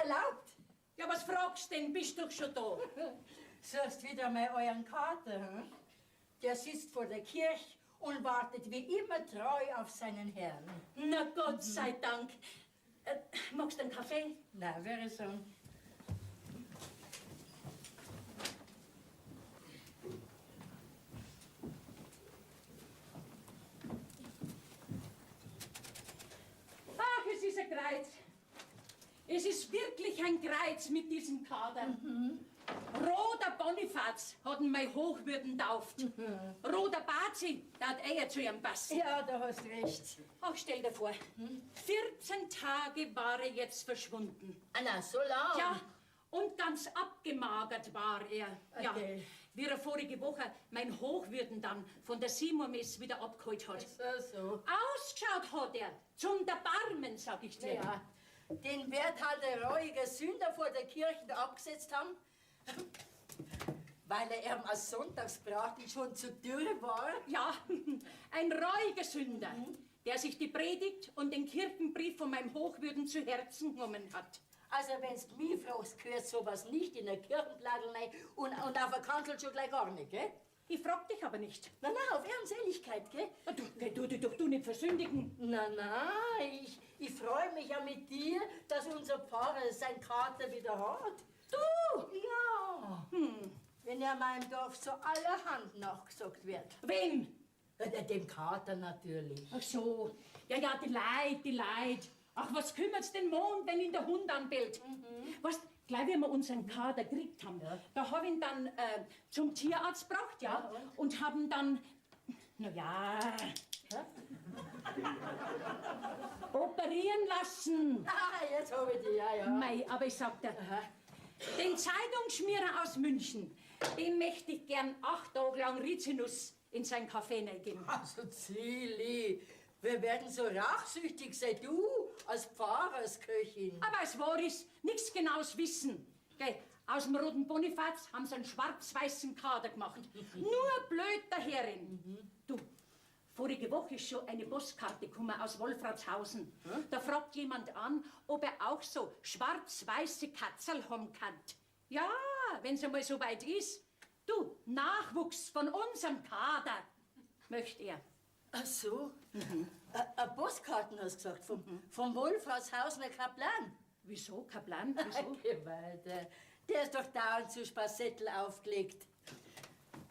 erlaubt? Ja, was fragst denn? Bist doch schon da. Suchst wieder mal euren Kater, hm? Der sitzt vor der Kirche und wartet wie immer treu auf seinen Herrn. Na, Gott sei Dank. Magst du einen Kaffee? Na, wäre so. Ach, es ist ein Kreuz. Es ist wirklich ein Kreuz mit diesem Kader. Roter Bonifaz hat ihn mein Hochwürden tauft. Roter Bazi, der hat eher zu ihrem passen. Ja, da hast recht. Ach, stell dir vor, 14 Tage war er jetzt verschwunden. Ah, na, so lang. Ja, und ganz abgemagert war er. Ja, Okay. wie er vorige Woche mein Hochwürden dann von der Simon-Messe wieder abgeholt hat. So, so. Ausgeschaut hat er, zum Erbarmen, sag ich dir. Ja, den wird halt der reuige Sünder vor der Kirche abgesetzt haben, weil er ihm als Sonntagsbraten schon zu dürr war. Ja, ein reuiger Sünder, der sich die Predigt und den Kirchenbrief von meinem Hochwürden zu Herzen genommen hat. Also wenn's mich fragst, gehört sowas nicht in der Kirchenpladel rein und auf der Kanzel schon gleich gar nicht, gell? Ich frag dich aber nicht. Na, na, auf Ehrenseligkeit, gell? Ah, Du, geh, du dich doch du nicht versündigen. Na, na, ich freue mich ja mit dir, dass unser Pfarrer sein Kater wieder hat. Du! Ja. Wenn er meinem Dorf so allerhand nachgesagt wird. Wem? Dem Kater natürlich. Ach so. Ja, ja, die Leid, die Leid. Ach, was kümmert's den Mond, wenn ihn der Hund anbellt? Weißt, gleich wie wir unseren Kater gekriegt haben, da hab ich ihn dann zum Tierarzt gebracht, ja, und haben dann, na ja, operieren lassen. Ah, jetzt hab ich die, ja, ja. Mei, aber ich sag dir, den Zeitungsschmierer aus München, dem möchte ich gern 8 Tage lang Rizinus in sein Kaffee reingeben. Also, Zili, wir werden so rachsüchtig sein, du als Pfarrersköchin. Aber es wahr ist, nichts Genaues wissen. Gell, aus dem roten Bonifaz haben sie einen schwarz-weißen Kader gemacht. Nur blöd daherin. Du, vorige Woche ist schon eine Postkarte gekommen aus Wolfratshausen. Da fragt jemand an, ob er auch so schwarz-weiße Katzel haben kann. Ja, wenn's einmal so weit ist. Du, Nachwuchs von unserem Kader, möchte er. Ach so. Eine Postkarten hast du gesagt, vom Wolfratshausener Kaplan. Wieso, Kaplan? Wieso? Geh weiter. Der ist doch dauernd zu Spazettel aufgelegt.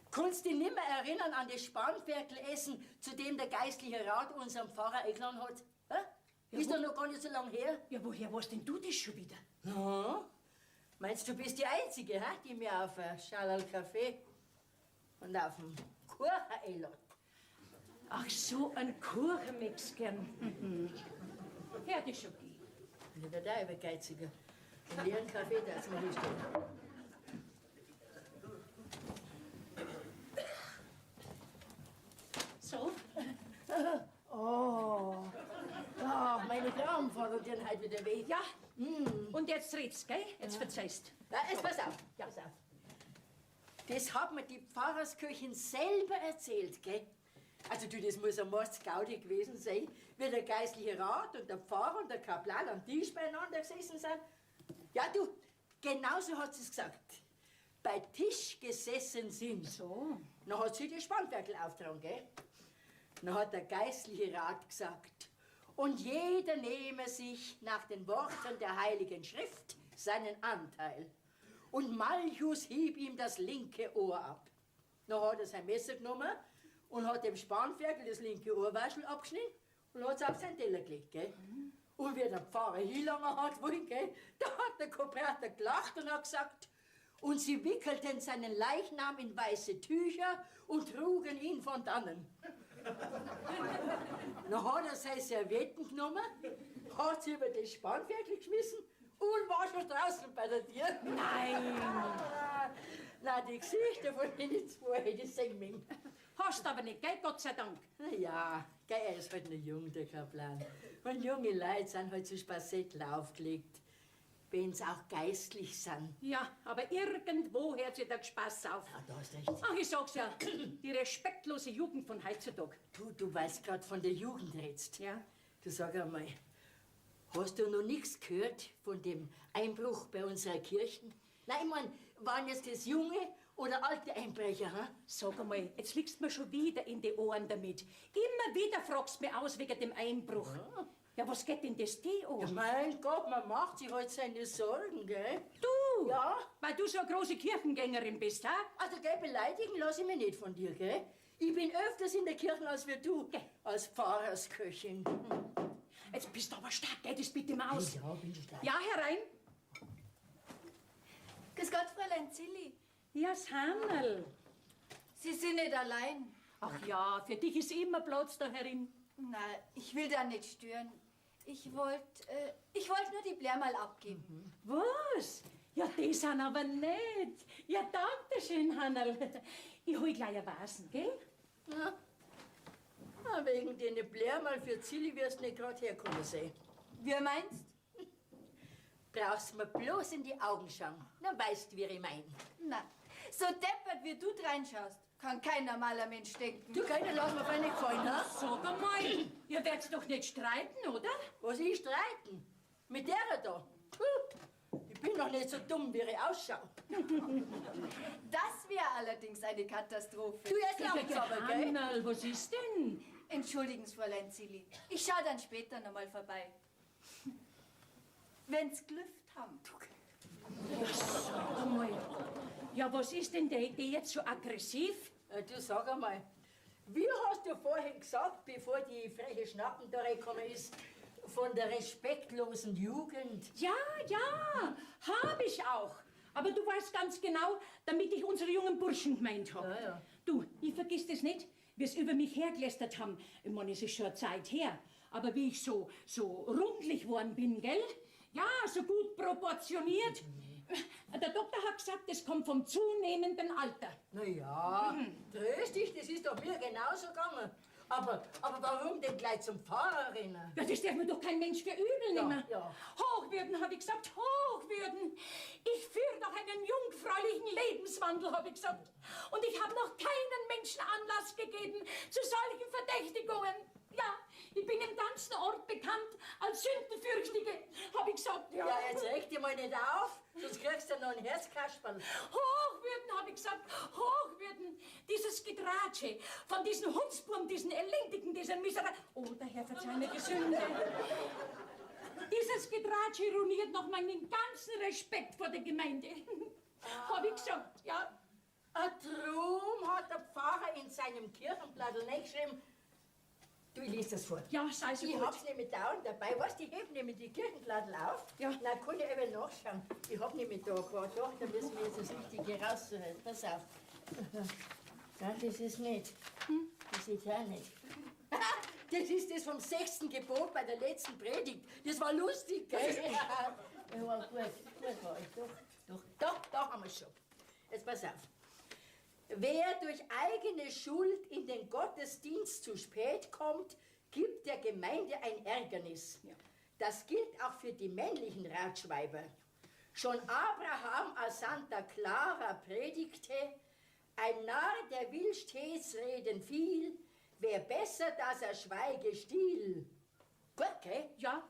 Kannst dich nimmer erinnern an das Spanferkelessen, zu dem der geistliche Rat unserem Pfarrer eingeladen hat? Hä? Ja, ist wo- doch noch gar nicht so lange her. Ja, woher weißt denn du das schon wieder? Na, meinst du, bist die Einzige, hä, die mir auf ein Schalerl Kaffee und auf den Kuchen einlädt? Ach so, ein Kuchen möchtest gern. Ja, das ist okay. Ich werde auch immer geiziger. Einen leeren Kaffee darfst du mir hinstellen. So? Oh, ach, meine Kramfahrer tun heute wieder weh. Ja, und jetzt redst, gell? Jetzt verzeihst. Na, jetzt pass auf, ja. Pass auf. Das hat mir die Pfarrersköchin selber erzählt, gell? Also du, das muss ein Mordsgaudi gewesen sein, wie der geistliche Rat und der Pfarrer und der Kaplan am Tisch beieinander gesessen sind. Ja, du, genauso hat sie's gesagt. Bei Tisch gesessen sind. So. Dann hat sie die Spannferkel aufgetragen, gell? Dann hat der geistliche Rat gesagt, und jeder nehme sich nach den Worten der Heiligen Schrift seinen Anteil. Und Malchus hieb ihm das linke Ohr ab. Dann hat er sein Messer genommen und hat dem Spanferkel das linke Ohrwaschel abgeschnitten und hat's auf seinen Teller gelegt, gell? Und wie der Pfarrer hingelangen hat wollen, gell, da hat der Kooperator gelacht und hat gesagt, und sie wickelten seinen Leichnam in weiße Tücher und trugen ihn von dannen. Dann hat er seine Servietten genommen, hat sie über das Spanferkel geschmissen und war schon draußen bei der Tür. Nein! Na, die Gesichter von den zwei, die sehen mich. Hast aber nicht, gell? Gott sei Dank. Na ja, gell, er ist halt noch jung, der Kaplan. Und junge Leute sind halt zu Spazettel aufgelegt, wenn's auch geistlich sind. Ja, aber irgendwo hört sich der Spaß auf. Ah, da hast recht. Ach, ich sag's ja, die respektlose Jugend von heutzutage. Du, du weißt grad von der Jugend redst. Ja. Du sag einmal, Hast du noch nichts gehört von dem Einbruch bei unserer Kirche? Nein, ich mein, waren jetzt das junge oder alte Einbrecher, ha? Sag einmal, jetzt liegst mir schon wieder in die Ohren damit. Immer wieder fragst mir aus wegen dem Einbruch. Ja, was geht denn das die an? Ja, mein Gott, man macht sich halt seine Sorgen, gell? Du? Ja. Weil du so eine große Kirchengängerin bist, ha? Also, gell, beleidigen lass ich mich nicht von dir, gell? Ich bin öfters in der Kirche als wir du, Gell. als Pfarrersköchin. Jetzt bist du aber stark, gell? Das bitte mal aus. Ja, bin schon stark. Ja, herein. Grüß Gott, Fräulein Zilli. Ja, Sannerl. Sie sind nicht allein. Ach ja, für dich ist immer Platz da herin. Na, ich will da nicht stören. Ich wollte ich wollt nur die Blär mal abgeben. Was? Ja, die sind aber nett. Ja, danke schön, Hannerl. Ich hol gleich eine Vasen, gell? Ja. Ah, wegen den Blärmal für Zilli wirst du nicht grad herkommen sehen. Wie meinst? Brauchst mir bloß in die Augen schauen, dann weißt du, wie ich mein. Na, so deppert wie du reinschaust, kann kein normaler Mensch denken. Du, keiner lass mir feine gefallen, ha? Sag einmal, ihr werdet doch nicht streiten, oder? Was ich streiten? Mit der da? Puh, ich bin doch nicht so dumm, wie ich ausschau. Das wäre allerdings eine Katastrophe. Du, jetzt langt's aber, gell? Hannerl, was ist denn? Entschuldigen Sie, Fräulein Zilli. Ich schau dann später noch mal vorbei. Wenn's gelüft haben. Sag einmal. Ja, was ist denn der, die jetzt so aggressiv? Du, sag einmal, wie hast du vorhin gesagt, bevor die freche Schnappen da reingekommen ist, von der respektlosen Jugend? Ja, ja, hab ich auch. Aber du weißt ganz genau, damit ich unsere jungen Burschen gemeint hab. Ja, ja. Du, ich vergiss das nicht, wie es über mich hergelästert haben. Ich meine, es ist schon eine Zeit her. Aber wie ich so, so rundlich worden bin, gell? Ja, so gut proportioniert. Der Doktor hat gesagt, das kommt vom zunehmenden Alter. Na ja, tröst dich, das ist doch mir genauso gegangen. Aber warum denn gleich zum Pfarrer rennen? Ja, das darf mir doch kein Mensch für übel Ja, nehmen. ja. Hochwürden, habe ich gesagt, Hochwürden. Ich führe doch einen jungfräulichen Lebenswandel, habe ich gesagt. Und ich habe noch keinen Menschen Anlass gegeben zu solchen Verdächtigungen. Ja, ich bin im ganzen Ort bekannt als Sündenfürchtige, habe ich gesagt. Ja. Ja, jetzt reg dich mal nicht auf, sonst kriegst du noch ein Herzkasperl. Hochwürden, habe ich gesagt, Hochwürden. Dieses Getratsche von diesen Hundsburm, diesen Elendigen, diesen Misera... Oh, der Herr verzeih mir die Sünde. Dieses Getratsche ruiniert noch meinen ganzen Respekt vor der Gemeinde. Habe ich gesagt, ja. Ah, drum hat der Pfarrer in seinem Kirchenblattl geschrieben. Du, ich lese das vor. Ja, sei so Ich gut. hab's nämlich dauernd dabei. Weißt du, ich heb nämlich die Kirchenblattl auf. Ja. Na, kann ich eben nachschauen. Ich hab nämlich da gerade. Doch, da müssen wir jetzt das Richtige raussuchen. Pass auf. Ja, das ist nicht. Das ist ja nicht. Das ist das vom 6. Gebot bei der letzten Predigt. Das war lustig, gell? Ja, das war gut. Gut war ich. Doch, doch, doch, da haben wir's schon. Jetzt pass auf. Wer durch eigene Schuld in den Gottesdienst zu spät kommt, gibt der Gemeinde ein Ärgernis. Ja. Das gilt auch für die männlichen Ratschweiber. Schon Abraham a Santa Clara predigte, ein Narr, der will stets reden viel, wär besser, dass er schweige still. Gut, gell? Ja.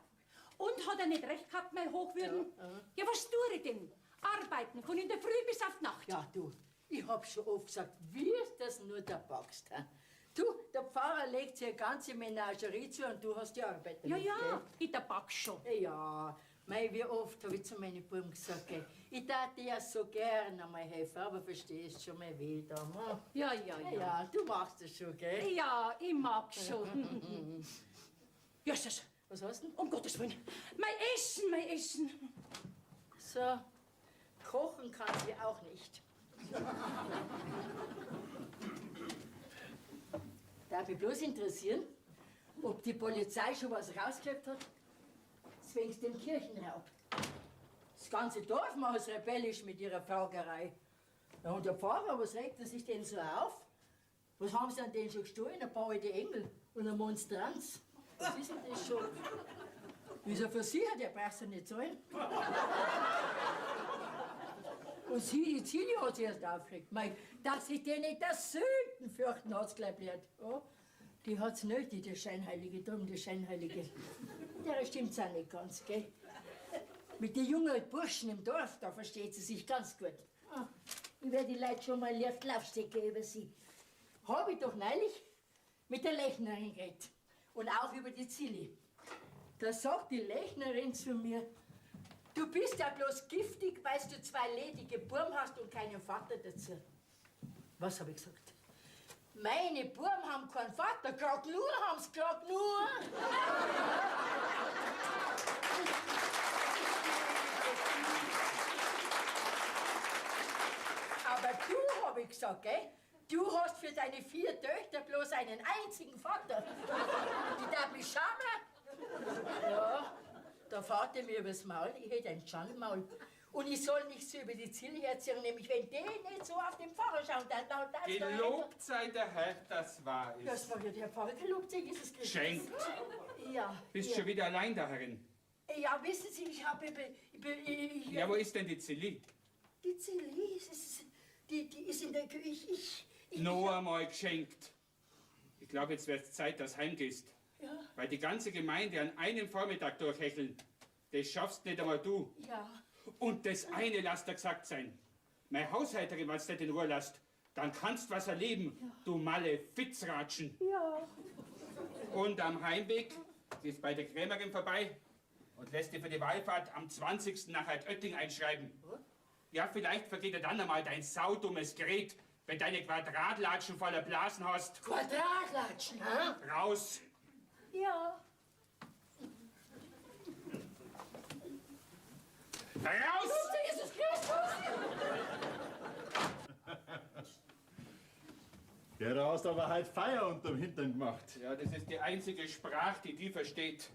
Und hat er nicht recht gehabt, mein Hochwürden? Ja, was tue ich denn? Arbeiten von in der Früh bis auf die Nacht. Ja, du, ich hab schon oft gesagt, wie ist das nur der packst, hä? Du, der Pfarrer legt sich eine ganze Menagerie zu und du hast die Arbeit Ja, damit, ja, ich der pack schon. gell? Ja, mei, wie oft hab ich zu meinen Buben gesagt, gell? Ich tat dir ja so gern einmal helfen, aber verstehst schon mal wieder. Hm? Ja, ja, Ja, ja. ja, du machst das schon, gell? Ja, ich mag schon. Jesus, Was hast du denn? um Gottes Willen. Mein Essen, mein Essen. So, kochen kann sie auch nicht. Darf mich bloß interessieren, ob die Polizei schon was rausgekriegt hat, zwingst dem Kirchenraub. Das ganze Dorf macht es rebellisch mit ihrer Fragerei. Ja, und der Pfarrer, was regt er sich denn so auf? Was haben sie an denen schon gestohlen? Ein paar alte Engel und eine Monstranz. Was ist denn das schon? Ist er versichert, der braucht ja nicht zahlen. Und sie, die Zilli hat sich erst aufgeregt. Mei, dass sich die nicht das Sünden fürchten, hat's gleich gelernt. Ja, die hat's nötig, die Scheinheilige, drum die Scheinheilige. Der stimmt's auch nicht ganz, gell? Mit den jungen Burschen im Dorf, da versteht sie sich ganz gut. Ah, ich werde die Leute schon mal leicht Laufstecke über sie. Hab ich doch neulich mit der Lechnerin geredet. Und auch über die Zilli. Da sagt die Lechnerin zu mir, du bist ja bloß giftig, weil du zwei ledige Burm hast und keinen Vater dazu. Was habe ich gesagt? Meine Burm haben keinen Vater, grad nur haben's, grad nur. Aber du, hab ich gesagt, gell? Du hast für deine 4 Töchter bloß einen einzigen Vater. Die darf mich schauen. Ja, da fährt er mir übers Maul. Ich hätte ein Schandmaul. Und ich soll nicht so über die Ziele herziehen, nämlich wenn die nicht so auf den Pfarrer schauen, dann Gelobt sei der Herr, das wahr ist. Das war ja der Pfarrer, gelobt sei Jesus Christus. Schenkt. Ja. Bist ja. schon wieder allein da herin? Ja, wissen Sie, ich habe... Ja, wo ist denn die Zilli? Die Zilli, die ist in der Küche. Ich Noch einmal geschenkt. Ich glaube, jetzt wird's Zeit, dass du heimgehst. Ja. Weil die ganze Gemeinde an einem Vormittag durchhecheln, das schaffst nicht einmal du. Ja. Und das eine lass dir gesagt sein. Meine Haushälterin, wenn's nicht in Ruhe lasst, dann kannst was erleben, ja. Du Malefizratschen. Ja. Und am Heimweg gehst bei der Krämerin vorbei und lässt dir für die Wallfahrt am 20. nach Altötting einschreiben. Ja, vielleicht vergeht dir dann einmal dein saudummes Gerät, wenn deine Quadratlatschen voller Blasen hast. Quadratlatschen, hä? Raus! Ja. Raus! Jesus Christus! Ja, da hast du aber heute Feier unterm Hintern gemacht. Ja, das ist die einzige Sprache, die die versteht.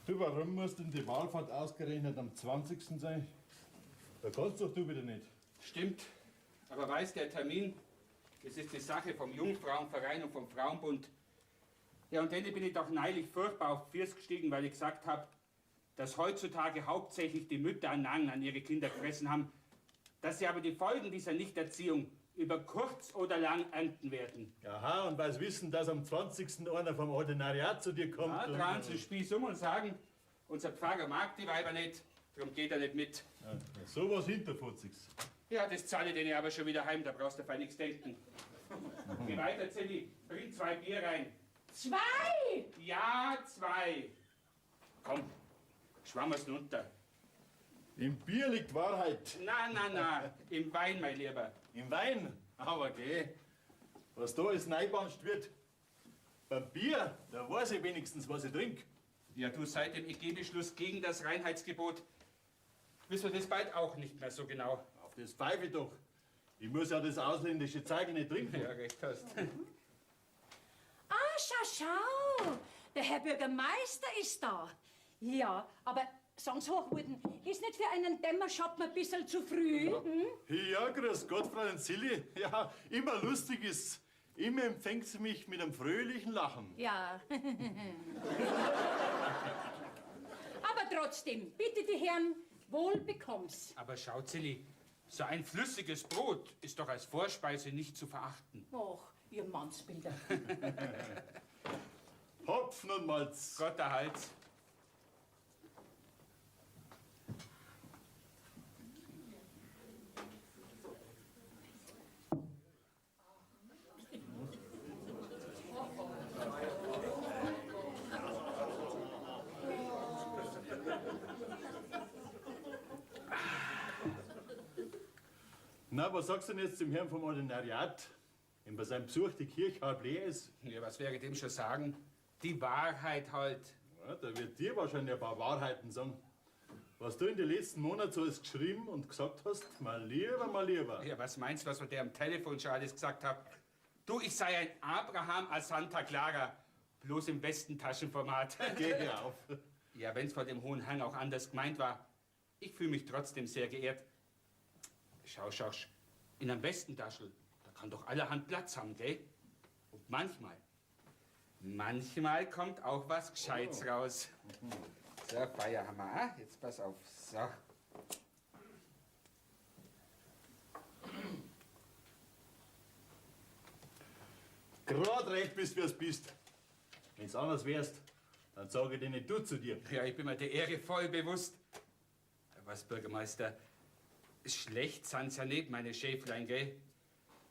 Du, warum muss denn die Wahlfahrt ausgerechnet am 20. sein? Da kannst doch du wieder nicht. Stimmt. Aber weißt, der Termin, das ist die Sache vom Jungfrauenverein und vom Frauenbund. Ja, und denen bin ich doch neulich furchtbar auf Fiers gestiegen, weil ich gesagt habe, dass heutzutage hauptsächlich die Mütter an Nang an ihre Kinder gefressen haben, dass sie aber die Folgen dieser Nichterziehung über kurz oder lang ernten werden. Aha, und weil sie wissen, dass am 20. einer vom Ordinariat zu dir kommt. Ja, drehen sie den Spieß um und sagen, unser Pfarrer mag die Weiber nicht, darum geht er nicht mit. Ja, sowas Hinterfutziges. Ja, das zahle ich denen aber schon wieder heim, da brauchst du fein nichts denken. Geh weiter, Zilli, bring 2 Bier rein. 2? Ja, 2. Komm, schwamm wir's runter. Im Bier liegt Wahrheit. Na, na, na, im Wein, mein Lieber. Im Wein? Aber geh. Was da alles reingebanscht wird. Beim Bier, da weiß ich wenigstens, was ich trink. Ja, du, seit dem EG-Beschluss gegen das Reinheitsgebot wissen wir das bald auch nicht mehr so genau. Auf das pfeife ich doch. Ich muss ja das ausländische Zeug nicht trinken. Ja, recht hast. Ah, schau, schau. Der Herr Bürgermeister ist da. Ja, aber sagen's hochwurden, ist nicht für einen Dämmerschoppen ein bisschen zu früh? Hm? Ja, grüß Gott, Fräulein Zilli. Ja, immer lustig ist's. Immer empfängt sie mich mit einem fröhlichen Lachen. Ja. Aber trotzdem, bitte die Herren, wohl bekomm's. Aber schau, Zilli, so ein flüssiges Brot ist doch als Vorspeise nicht zu verachten. Och, ihr Mannsbilder. Hopfen und Malz. Gott erhalt's. Na, was sagst du denn jetzt dem Herrn vom Ordinariat, wenn bei seinem Besuch die Kirche halb leer ist? Ja, was wäre dem schon sagen? Die Wahrheit halt. Ja, da wird dir wahrscheinlich ein paar Wahrheiten sagen. Was du in den letzten Monaten so alles geschrieben und gesagt hast, mein Lieber, mein Lieber. Ja, was meinst du, was wir der am Telefon schon alles gesagt hat? Du, ich sei ein Abraham a Santa Clara, bloß im Westentaschenformat. Geh hör auf. Ja, wenn's vor dem hohen Hang auch anders gemeint war. Ich fühle mich trotzdem sehr geehrt. Schau, schau, in einem Westentaschel, da kann doch allerhand Platz haben, gell? Und manchmal kommt auch was Gescheites raus. So, Feierhammer, ah? Jetzt pass auf. So. Grad recht bist, wie es bist. Wenn's anders wärst, dann sage ich dir nicht du zu dir. Ja, ich bin mir der Ehre voll bewusst. Was, Bürgermeister, schlecht sind's ja nicht, meine Schäflein, gell?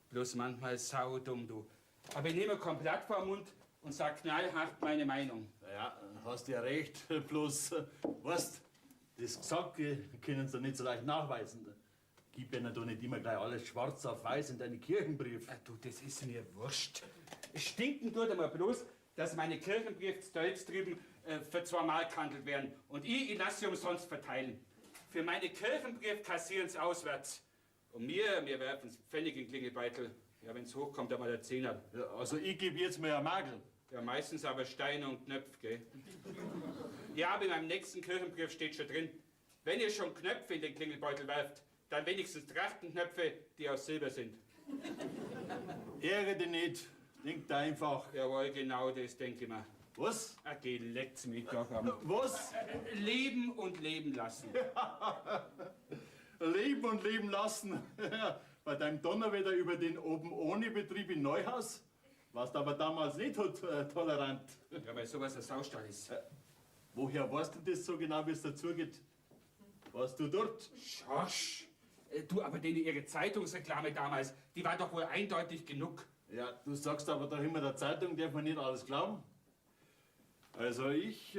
Bloß manchmal saudumm, du. Aber ich nehme kein Blatt vor den Mund und sag knallhart meine Meinung. Ja, hast ja recht. Bloß, weißt, das Gesagte können sie nicht so leicht nachweisen. Gib ihnen doch nicht immer gleich alles schwarz auf weiß in deine Kirchenbrief. Du, das ist mir wurscht. Stinken tut einmal bloß, dass meine Kirchenbriefe zu Deutsch drüben für 2 Mark gehandelt werden. Und ich lasse sie umsonst verteilen. Für meine Kirchenbrief kassieren sie auswärts. Und mir werfen sie Pfennig in den Klingelbeutel. Ja, wenn's hochkommt, einmal der Zehner. Ja, also ich geb jetzt mal ein Magel. Ja, meistens aber Steine und Knöpfe, gell? Ja, aber in meinem nächsten Kirchenbrief steht schon drin, wenn ihr schon Knöpfe in den Klingelbeutel werft, dann wenigstens Trachtenknöpfe, die aus Silber sind. Ärgere dich nicht, denk da einfach. Jawohl, genau das denk ich mir. Was? Ach, geh, leckt's mich doch am. Was? Leben und leben lassen. Leben und leben lassen. Bei deinem Donnerwetter über den oben ohne Betrieb in Neuhaus warst aber damals nicht tolerant. Ja, weil sowas ein Saustall ist. Woher weißt du das so genau, wie es dazugeht? Warst du dort? Schorsch! Du, aber denen ihre Zeitungsreklame damals, die war doch wohl eindeutig genug. Ja, du sagst aber doch immer, der Zeitung darf man nicht alles glauben. Also ich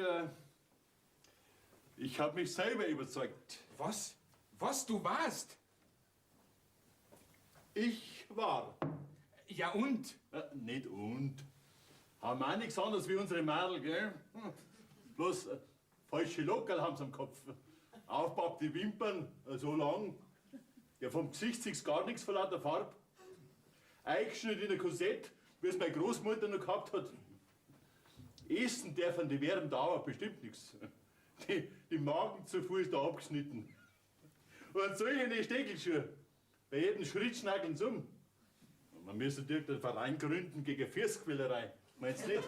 hab mich selber überzeugt. Was? Was, du warst? Ich war. Ja und? Nicht und. Haben auch nichts anderes wie unsere Mädel, gell? Bloß falsche Lockerl haben's am Kopf. Aufgepackte Wimpern, so lang. Ja, vom Gesicht siehst gar nichts vor lauter Farbe. Eingeschnitten in der Korsett, wie es meine Großmutter noch gehabt hat. Essen dürfen die während der Arbeit bestimmt nichts. Die Magenzufuhr ist da abgeschnitten. Und solche Steckelschuhe. Bei jedem Schritt schnackeln sie um. Man müsste direkt einen Verein gründen gegen Füßquälerei. Meinst du nicht?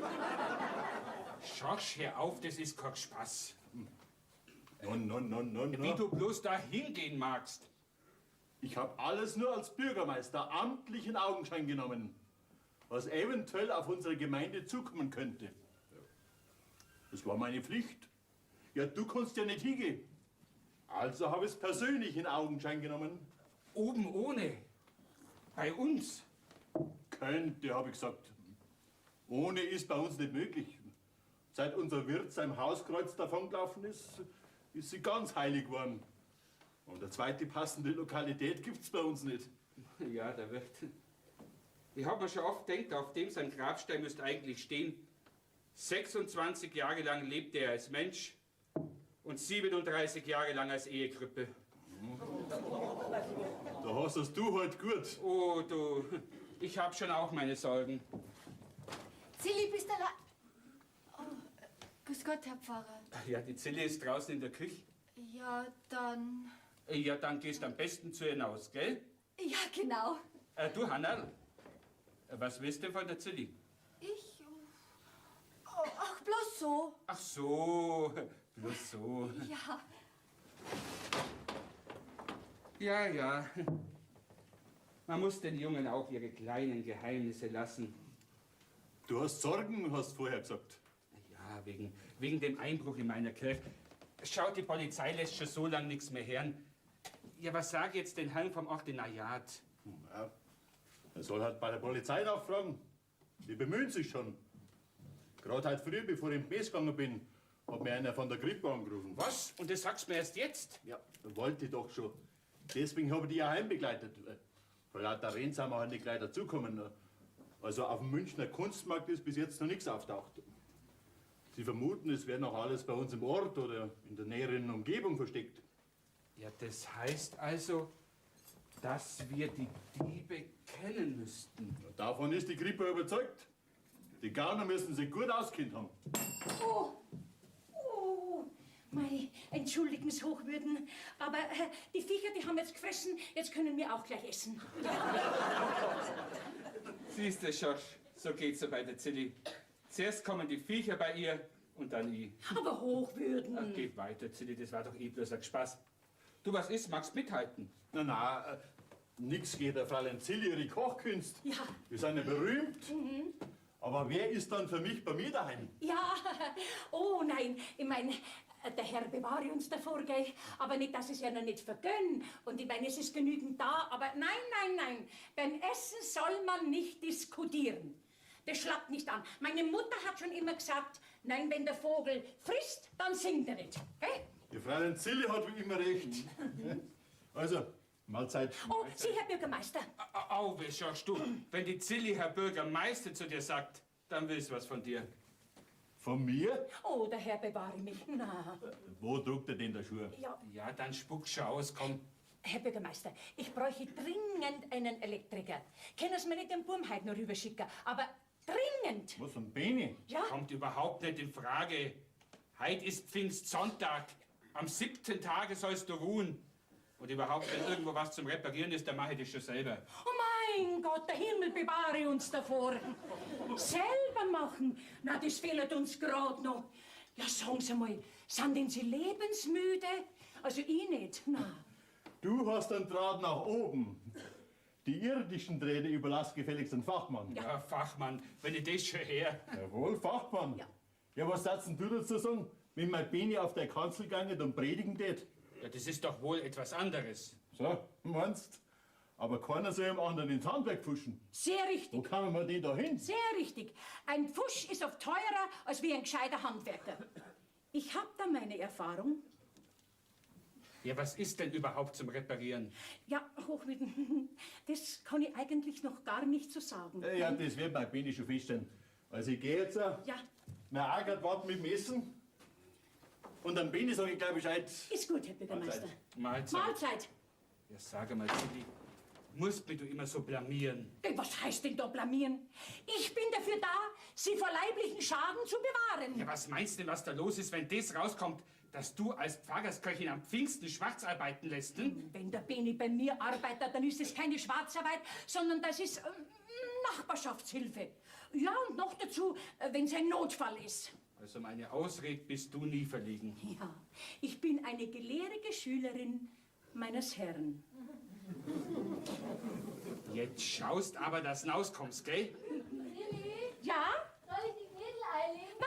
Schorsch, hör auf, das ist kein Spaß. No, no, no, no, no. Wie du bloß da hingehen magst. Ich hab alles nur als Bürgermeister amtlich in Augenschein genommen, was eventuell auf unsere Gemeinde zukommen könnte. Das war meine Pflicht. Ja, du konntest ja nicht hingehen. Also hab ich's persönlich in Augenschein genommen. Oben ohne. Bei uns. Könnte, hab ich gesagt. Ohne ist bei uns nicht möglich. Seit unser Wirt seinem Hauskreuz davongelaufen ist, ist sie ganz heilig geworden. Und eine zweite passende Lokalität gibt's bei uns nicht. Ja, der Wirt. Ich hab mir schon oft gedacht, auf dem sein Grabstein müsste eigentlich stehen, 26 Jahre lang lebte er als Mensch und 37 Jahre lang als Ehekrippe. Da hast es du halt gut. Oh, du, ich hab schon auch meine Sorgen. Zilli, bist du allein? Oh, grüß Gott, Herr Pfarrer. Ja, die Zilli ist draußen in der Küche. Ja, dann... Ja, dann gehst du am besten zu ihr hinaus, gell? Ja, genau. Du, Hannerl, was willst du denn von der Zilli? Ich? Oh, ach, bloß so. Ach so, bloß so. Ja. Ja, ja. Man muss den Jungen auch ihre kleinen Geheimnisse lassen. Du hast Sorgen, hast vorher gesagt. Ja, wegen dem Einbruch in meiner Kirche. Schaut, die Polizei lässt schon so lange nichts mehr hören. Ja, was sag ich jetzt den Herrn vom Ordinariat? Ja, er soll halt bei der Polizei nachfragen. Die bemühen sich schon. Gerade heute früh, bevor ich in den Mess gegangen bin, hat mir einer von der Kripo angerufen. Was? Und das sagst du mir erst jetzt? Ja, wollte ich doch schon. Deswegen habe ich die ja heimbegleitet. Vor lauter Reden sind wir halt nicht gleich dazugekommen. Also auf dem Münchner Kunstmarkt ist bis jetzt noch nichts auftaucht. Sie vermuten, es wäre noch alles bei uns im Ort oder in der näheren Umgebung versteckt. Ja, das heißt also, dass wir die Diebe kennen müssten. Ja, davon ist die Kripo überzeugt. Die Gauner müssen sich gut auskennt haben. Oh, oh, meine entschuldigen Sie, Hochwürden, aber die Viecher, die haben jetzt gefressen, jetzt können wir auch gleich essen. Siehst du, Schorsch, so geht's ja bei der Zilli. Zuerst kommen die Viecher bei ihr und dann ich. Aber Hochwürden. Ach, geh weiter, Zilli, das war doch eh bloß ein Spaß. Du, was ist? Magst mithalten? Na, na, nix geht der Fräulein Zilli, ihre Kochkünste. Ja. Wir sind ja berühmt. Aber wer ist dann für mich bei mir daheim? Ja, oh nein, ich mein, der Herr bewahre uns davor, gell? Aber nicht, dass ich es ja noch nicht vergönn. Und ich meine, es ist genügend da, aber nein, nein, nein. Beim Essen soll man nicht diskutieren. Das schlappt nicht an. Meine Mutter hat schon immer gesagt, nein, wenn der Vogel frisst, dann singt er nicht. Gell? Die Fräulein Zilli hat wie immer recht. Also, Mahlzeit. Oh, Sie, Herr Bürgermeister. Au, wie schaust du? Wenn die Zilli Herr Bürgermeister zu dir sagt, dann will's was von dir. Von mir? Oh, der Herr bewahre mich. Na. Wo druckt er denn der Schuh? Ja. Ja, dann spuck schon aus, komm. Herr Bürgermeister, ich bräuchte dringend einen Elektriker. Können Sie mir nicht den Burm heute noch rüberschicken, aber dringend. Was, ein Beni? Ja. Kommt überhaupt nicht in Frage. Heut ist Pfingstsonntag. Am 7. Tage sollst du ruhen. Und überhaupt, wenn irgendwo was zum Reparieren ist, dann mache ich das schon selber. Oh mein Gott, der Himmel bewahre uns davor. Selber machen? Na, das fehlt uns grad noch. Ja, sagen Sie mal, sind denn Sie lebensmüde? Also ich nicht, na. Du hast einen Draht nach oben. Die irdischen Drähte überlass gefälligst den Fachmann. Ja, Fachmann, wenn ich das schon her. Jawohl, Fachmann. Ja. Ja, was sagst denn du dazu sagen, wenn mein Beni auf der Kanzel gegangen und predigen tät? Ja, das ist doch wohl etwas anderes. So, meinst? Aber keiner soll dem anderen ins Handwerk pfuschen. Sehr richtig. Wo kann man denn da hin? Sehr richtig. Ein Pfusch ist oft teurer als wie ein gescheiter Handwerker. Ich hab da meine Erfahrung. Ja, was ist denn überhaupt zum Reparieren? Ja, Hochwürden, das kann ich eigentlich noch gar nicht so sagen. Ja, das wird mein Beni schon feststellen. Also ich geh jetzt. Ja. Mein Agert wartet mit dem Essen. Und am Beni sag ich gleich Bescheid. Ist gut, Herr Bürgermeister. Mahlzeit. Mahlzeit. Ja, sag einmal, Tilly, musst mich du immer so blamieren? Ey, was heißt denn da blamieren? Ich bin dafür da, Sie vor leiblichen Schaden zu bewahren. Ja, was meinst du denn, was da los ist, wenn das rauskommt, dass du als Pfarrersköchin am Pfingsten schwarz arbeiten lässt? Hm? Wenn der Beni bei mir arbeitet, dann ist es keine Schwarzarbeit, sondern das ist Nachbarschaftshilfe. Ja, und noch dazu, wenn es ein Notfall ist. Also meine Ausrede bist du nie verlegen. Ja, ich bin eine gelehrige Schülerin meines Herrn. Jetzt schaust aber, dass du rauskommst, gell? Lilli? Ja? Soll ich die Knödel einlegen? Na,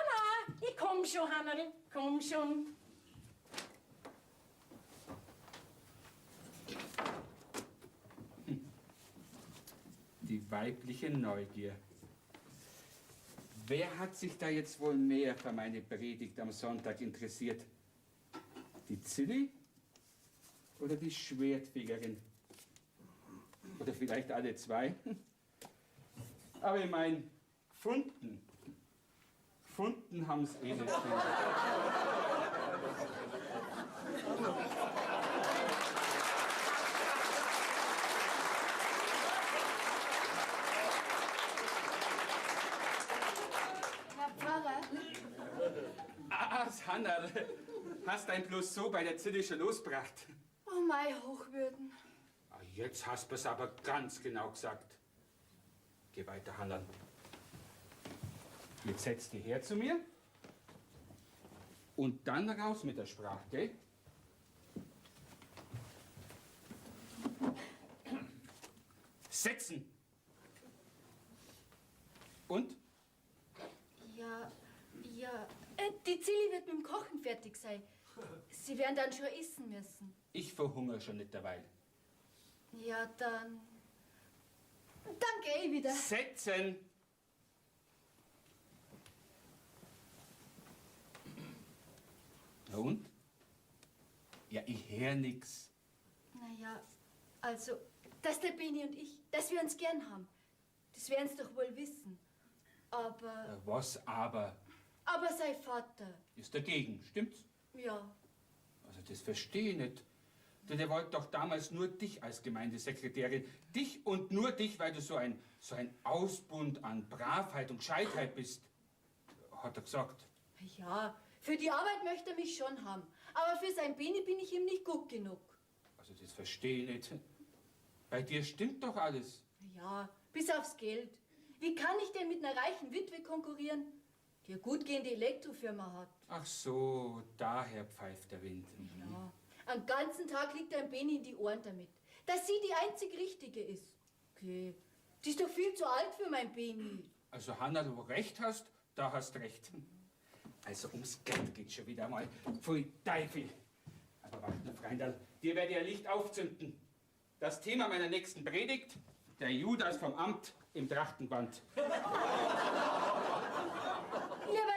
na, ich komm schon, Hannerl, komm schon. Die weibliche Neugier. Wer hat sich da jetzt wohl mehr für meine Predigt am Sonntag interessiert? Die Zilli oder die Schwertfegerin? Oder vielleicht alle zwei? Aber ich mein, gefunden. Gefunden haben's eh nicht. Herr Pfarrer? Ah, Hannerl, hast dein bloß so bei der Zilli schon losgebracht? Oh mei, Hochwürden. Ah, jetzt hast du's aber ganz genau gesagt. Geh weiter, Hannerl. Jetzt setz dich her zu mir und dann raus mit der Sprache, gell? Setzen! Und? Ja, ja. Die Zilli wird mit dem Kochen fertig sein. Sie werden dann schon essen müssen. Ich verhungere schon nicht derweil. Ja, dann... Dann geh ich wieder. Setzen! Na und? Ja, ich hör nix. Na ja, also, dass der Beni und ich, dass wir uns gern haben, das werden's doch wohl wissen. Aber... Ja, was aber? Aber sein Vater. Ist dagegen, stimmt's? Ja. Also das verstehe ich nicht. Denn er wollte doch damals nur dich als Gemeindesekretärin. Dich und nur dich, weil du so ein Ausbund an Bravheit und Gescheitheit bist. Hat er gesagt. Ja, für die Arbeit möchte er mich schon haben. Aber für sein Beni bin ich ihm nicht gut genug. Also das verstehe ich nicht. Bei dir stimmt doch alles. Ja, bis aufs Geld. Wie kann ich denn mit einer reichen Witwe konkurrieren, die eine gut gehende Elektrofirma hat? Ach so, daher pfeift der Wind. Mhm. Ja, am ganzen Tag liegt ein Beni in die Ohren damit, dass sie die einzig Richtige ist. Okay, die ist doch viel zu alt für mein Beni. Also, Hanna, du recht hast, da hast recht. Also, ums Geld geht schon wieder mal. Pfui Teufel. Aber warte, Freundal, dir werde ich ein Licht aufzünden. Das Thema meiner nächsten Predigt, der Judas vom Amt im Trachtenband. Lieber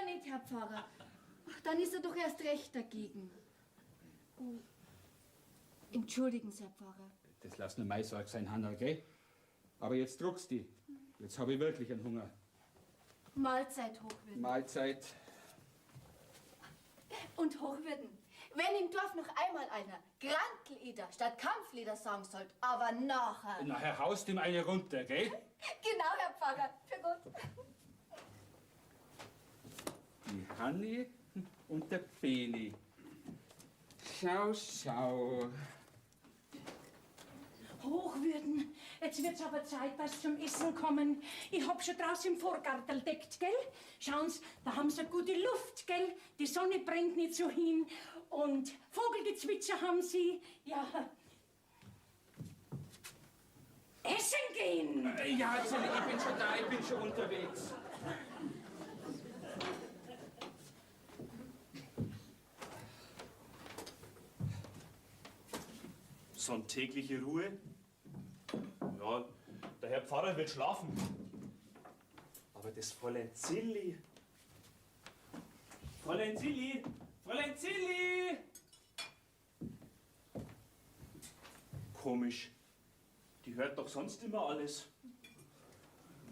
nicht, Herr Pfarrer. Ach, dann ist er doch erst recht dagegen. Oh. Entschuldigen Sie, Herr Pfarrer. Das lass nur meine Sorge sein, Hanna, gell? Aber jetzt druckst die. Jetzt habe ich wirklich einen Hunger. Mahlzeit, Hochwürden. Mahlzeit. Und Hochwürden, wenn im Dorf noch einmal einer Granteleder statt Kampfleder sagen sollte, aber nachher. Nachher haust ihm eine runter, gell? Genau, Herr Pfarrer. Für Gott. Die Hanni und der Beni. Schau, schau. Hochwürden, jetzt wird's aber Zeit, dass Sie zum Essen kommen. Ich hab schon draußen im Vorgarten deckt, gell? Schauen's, da haben sie gute Luft, gell? Die Sonne brennt nicht so hin und Vogelgezwitscher haben sie. Ja. Essen gehen! Ja, Zilli, ich bin schon da, ich bin schon unterwegs. Sonntägliche Ruhe? Ja, der Herr Pfarrer wird schlafen. Aber das Fräulein Zilli. Fräulein Zilli! Fräulein Zilli! Komisch. Die hört doch sonst immer alles.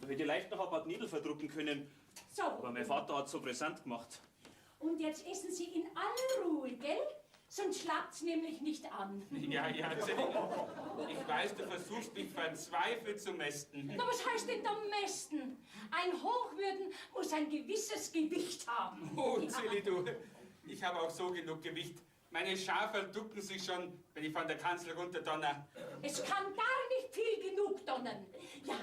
Da hätte ich leicht noch ein paar Knädel verdrucken können. So. Aber mein Vater hat so brisant gemacht. Und jetzt essen Sie in aller Ruhe, gell? Sonst schlagt's nämlich nicht an. Ja, ja, Zilli. Ich weiß, du versuchst mich verzweifelt zu mästen. Na, was heißt denn da mästen? Ein Hochwürden muss ein gewisses Gewicht haben. Oh, Zilli, du. Ich habe auch so genug Gewicht. Meine Schafe ducken sich schon, wenn ich von der Kanzel runterdonner. Es kann gar nicht viel genug donnern. Ja,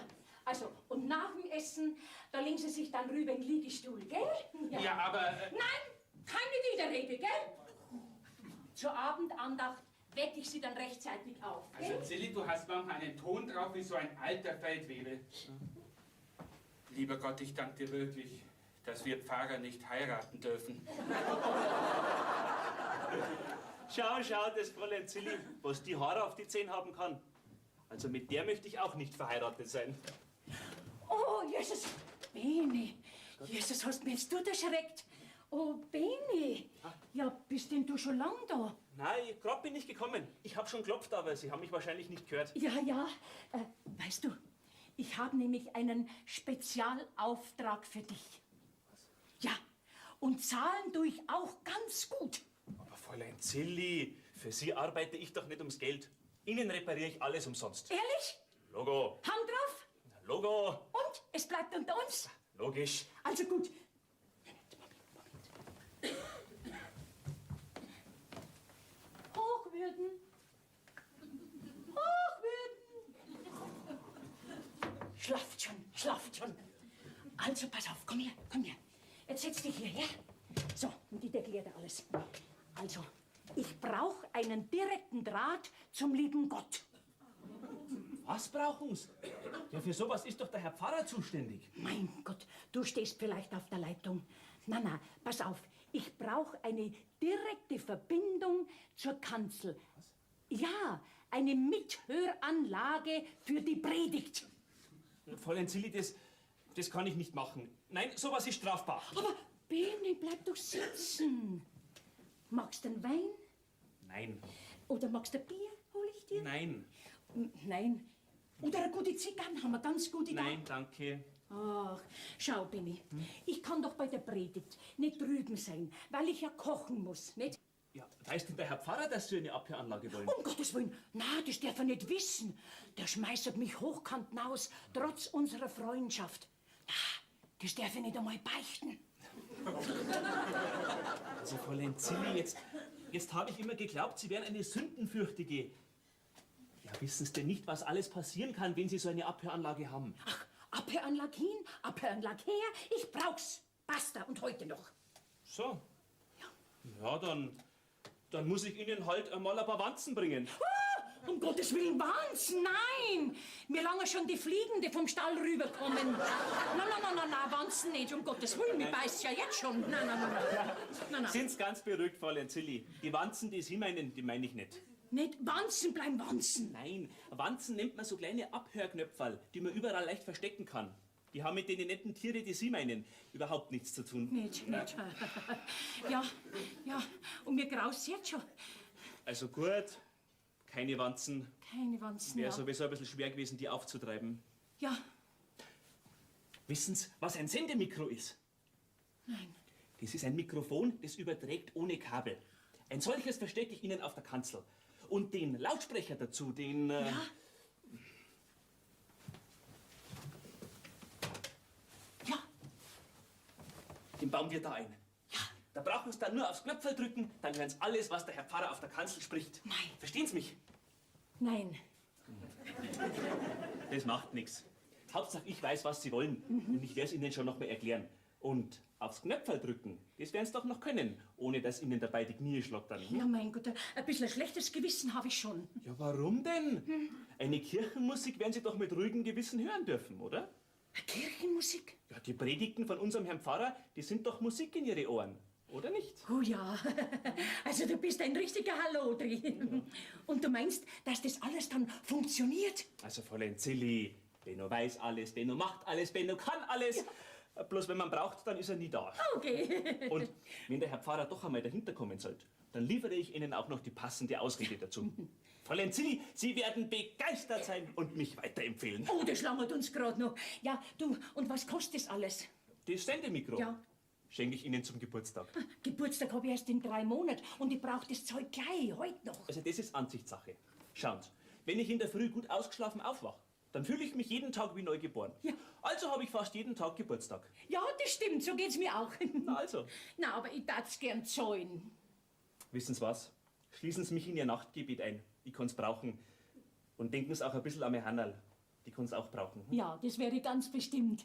also, und nach dem Essen, da legen Sie sich dann rüber in den Liegestuhl, gell? Ja, aber... Nein, keine Widerrede, gell? Zur Abendandacht wecke ich Sie dann rechtzeitig auf, gell? Also, Zilli, du hast manchmal einen Ton drauf wie so ein alter Feldwebel. Lieber Gott, ich danke dir wirklich, dass wir Pfarrer nicht heiraten dürfen. Schau, schau, das Fräulein Zilli, was die Haare auf die Zähne haben kann. Also mit der möchte ich auch nicht verheiratet sein. Oh, Jesus, Beni, Jesus, hast mich jetzt du erschreckt. Oh, Beni, ja, bist denn du schon lang da? Nein, grad bin ich gekommen. Ich hab schon geklopft, aber Sie haben mich wahrscheinlich nicht gehört. Ja, ja, weißt du, ich habe nämlich einen Spezialauftrag für dich. Was? Ja, und zahlen tue ich auch ganz gut. Aber Fräulein Zilli, für Sie arbeite ich doch nicht ums Geld. Ihnen repariere ich alles umsonst. Ehrlich? Logo. Hand drauf? Logo. Und? Es bleibt unter uns? Logisch. Also gut. Moment, Moment. Hochwürden. Hochwürden. Schlaft schon, schlaft schon. Also pass auf, komm her, komm her. Jetzt setz dich hierher. So, und ich erkläre dir alles. Also, ich brauche einen direkten Draht zum lieben Gott. Was brauchen's? Ja, für sowas ist doch der Herr Pfarrer zuständig. Mein Gott, du stehst vielleicht auf der Leitung. Na, na, pass auf. Ich brauche eine direkte Verbindung zur Kanzel. Was? Ja, eine Mithöranlage für die Predigt. Fräulein Zilli, das kann ich nicht machen. Nein, sowas ist strafbar. Aber Beni, bleib doch sitzen. Magst du einen Wein? Nein. Oder magst du ein Bier? Hol ich dir? Nein. Nein. Oder eine gute Zigarren, haben wir ganz gute da. Nein, danke. Ach, schau, Benni, ich kann doch bei der Predigt nicht drüben sein, weil ich ja kochen muss, nicht? Ja, weiß denn der Herr Pfarrer, dass Sie eine Abhöranlage wollen? Um Gottes Willen, na, das darf er nicht wissen. Der schmeißt mich hochkant hinaus, trotz unserer Freundschaft. Na, das darf ich nicht einmal beichten. Also, Fräulein Zilli, jetzt habe ich immer geglaubt, Sie wären eine Sündenfürchtige. Ja, wissen Sie denn nicht, was alles passieren kann, wenn Sie so eine Abhöranlage haben? Ach, Abhöranlage hin, Abhöranlage her, ich brauch's. Basta, und heute noch. So. Ja, ja, dann muss ich Ihnen halt einmal ein paar Wanzen bringen. Ah, Um Gottes Willen, Wanzen, nein! Mir lange schon die Fliegen, die vom Stall rüberkommen. Na, na, na, na, na, Wanzen nicht, um Gottes Willen, mir beißt's ja jetzt schon. Na, na, na, na. Na, na. Sind's ganz beruhigt, Fräulein Zilli. Die Wanzen, die Sie meinen, die meine ich nicht. Nicht Wanzen bleiben Wanzen. Nein, Wanzen nennt man so kleine Abhörknöpferl, die man überall leicht verstecken kann. Die haben mit den netten Tiere, die Sie meinen, überhaupt nichts zu tun. Nicht, nicht. Ja, ja, und mir graust's jetzt schon. Also gut, keine Wanzen. Keine Wanzen, Wäre ja. sowieso ein bisschen schwer gewesen, die aufzutreiben. Ja, Wissen Sie, was ein Sendemikro ist? nein. Das ist ein Mikrofon, das überträgt ohne Kabel. Ein solches verstecke ich Ihnen auf der Kanzel. Und den Lautsprecher dazu, den... Ja? Ja, Den bauen wir da ein. Ja. Da brauchen Sie dann nur aufs Knöpfel drücken, dann hören Sie alles, was der Herr Pfarrer auf der Kanzel spricht. Nein. Verstehen Sie mich? nein. Das macht nichts. Hauptsache, ich weiß, was Sie wollen. Und ich werde es Ihnen schon noch mal erklären. Und aufs Knöpfel drücken, das werden Sie doch noch können, ohne dass Ihnen dabei die Knie schlottern. Ja, mein Gott, ein bisschen schlechtes Gewissen habe ich schon. Ja, warum denn? Eine Kirchenmusik werden Sie doch mit ruhigem Gewissen hören dürfen, oder? Kirchenmusik? Ja, die Predigten von unserem Herrn Pfarrer, die sind doch Musik in Ihre Ohren, oder nicht? Oh ja, also du bist ein richtiger Hallodri. Und du meinst, dass das alles dann funktioniert? Also, Fräulein Zilli, Benno weiß alles, Benno macht alles, Benno kann alles. Bloß wenn man braucht, dann ist er nie da. Okay. Und wenn der Herr Pfarrer doch einmal dahinter kommen sollte, dann liefere ich Ihnen auch noch die passende Ausrede dazu. Fräulein Zilli, Sie werden begeistert sein und mich weiterempfehlen. Oh, das langert uns gerade noch. Ja, du, und was kostet das alles? Das Sendemikro Ja. schenke ich Ihnen zum Geburtstag. Geburtstag habe ich erst in 3 Monaten und ich brauche das Zeug gleich, heute noch. Also das ist Ansichtssache. Schauen Sie, wenn ich in der Früh gut ausgeschlafen aufwache, dann fühle ich mich jeden Tag wie neugeboren. Ja. Also habe ich fast jeden Tag Geburtstag. Ja, das stimmt, so geht's mir auch. Na also. Na, aber ich darf's gern zahlen. Wissen Sie was? Schließen Sie mich in Ihr Nachtgebet ein. Ich kann's brauchen. Und denken Sie auch ein bisschen an mein Hannerl. Die kann's auch brauchen. Ja, das wäre ganz bestimmt.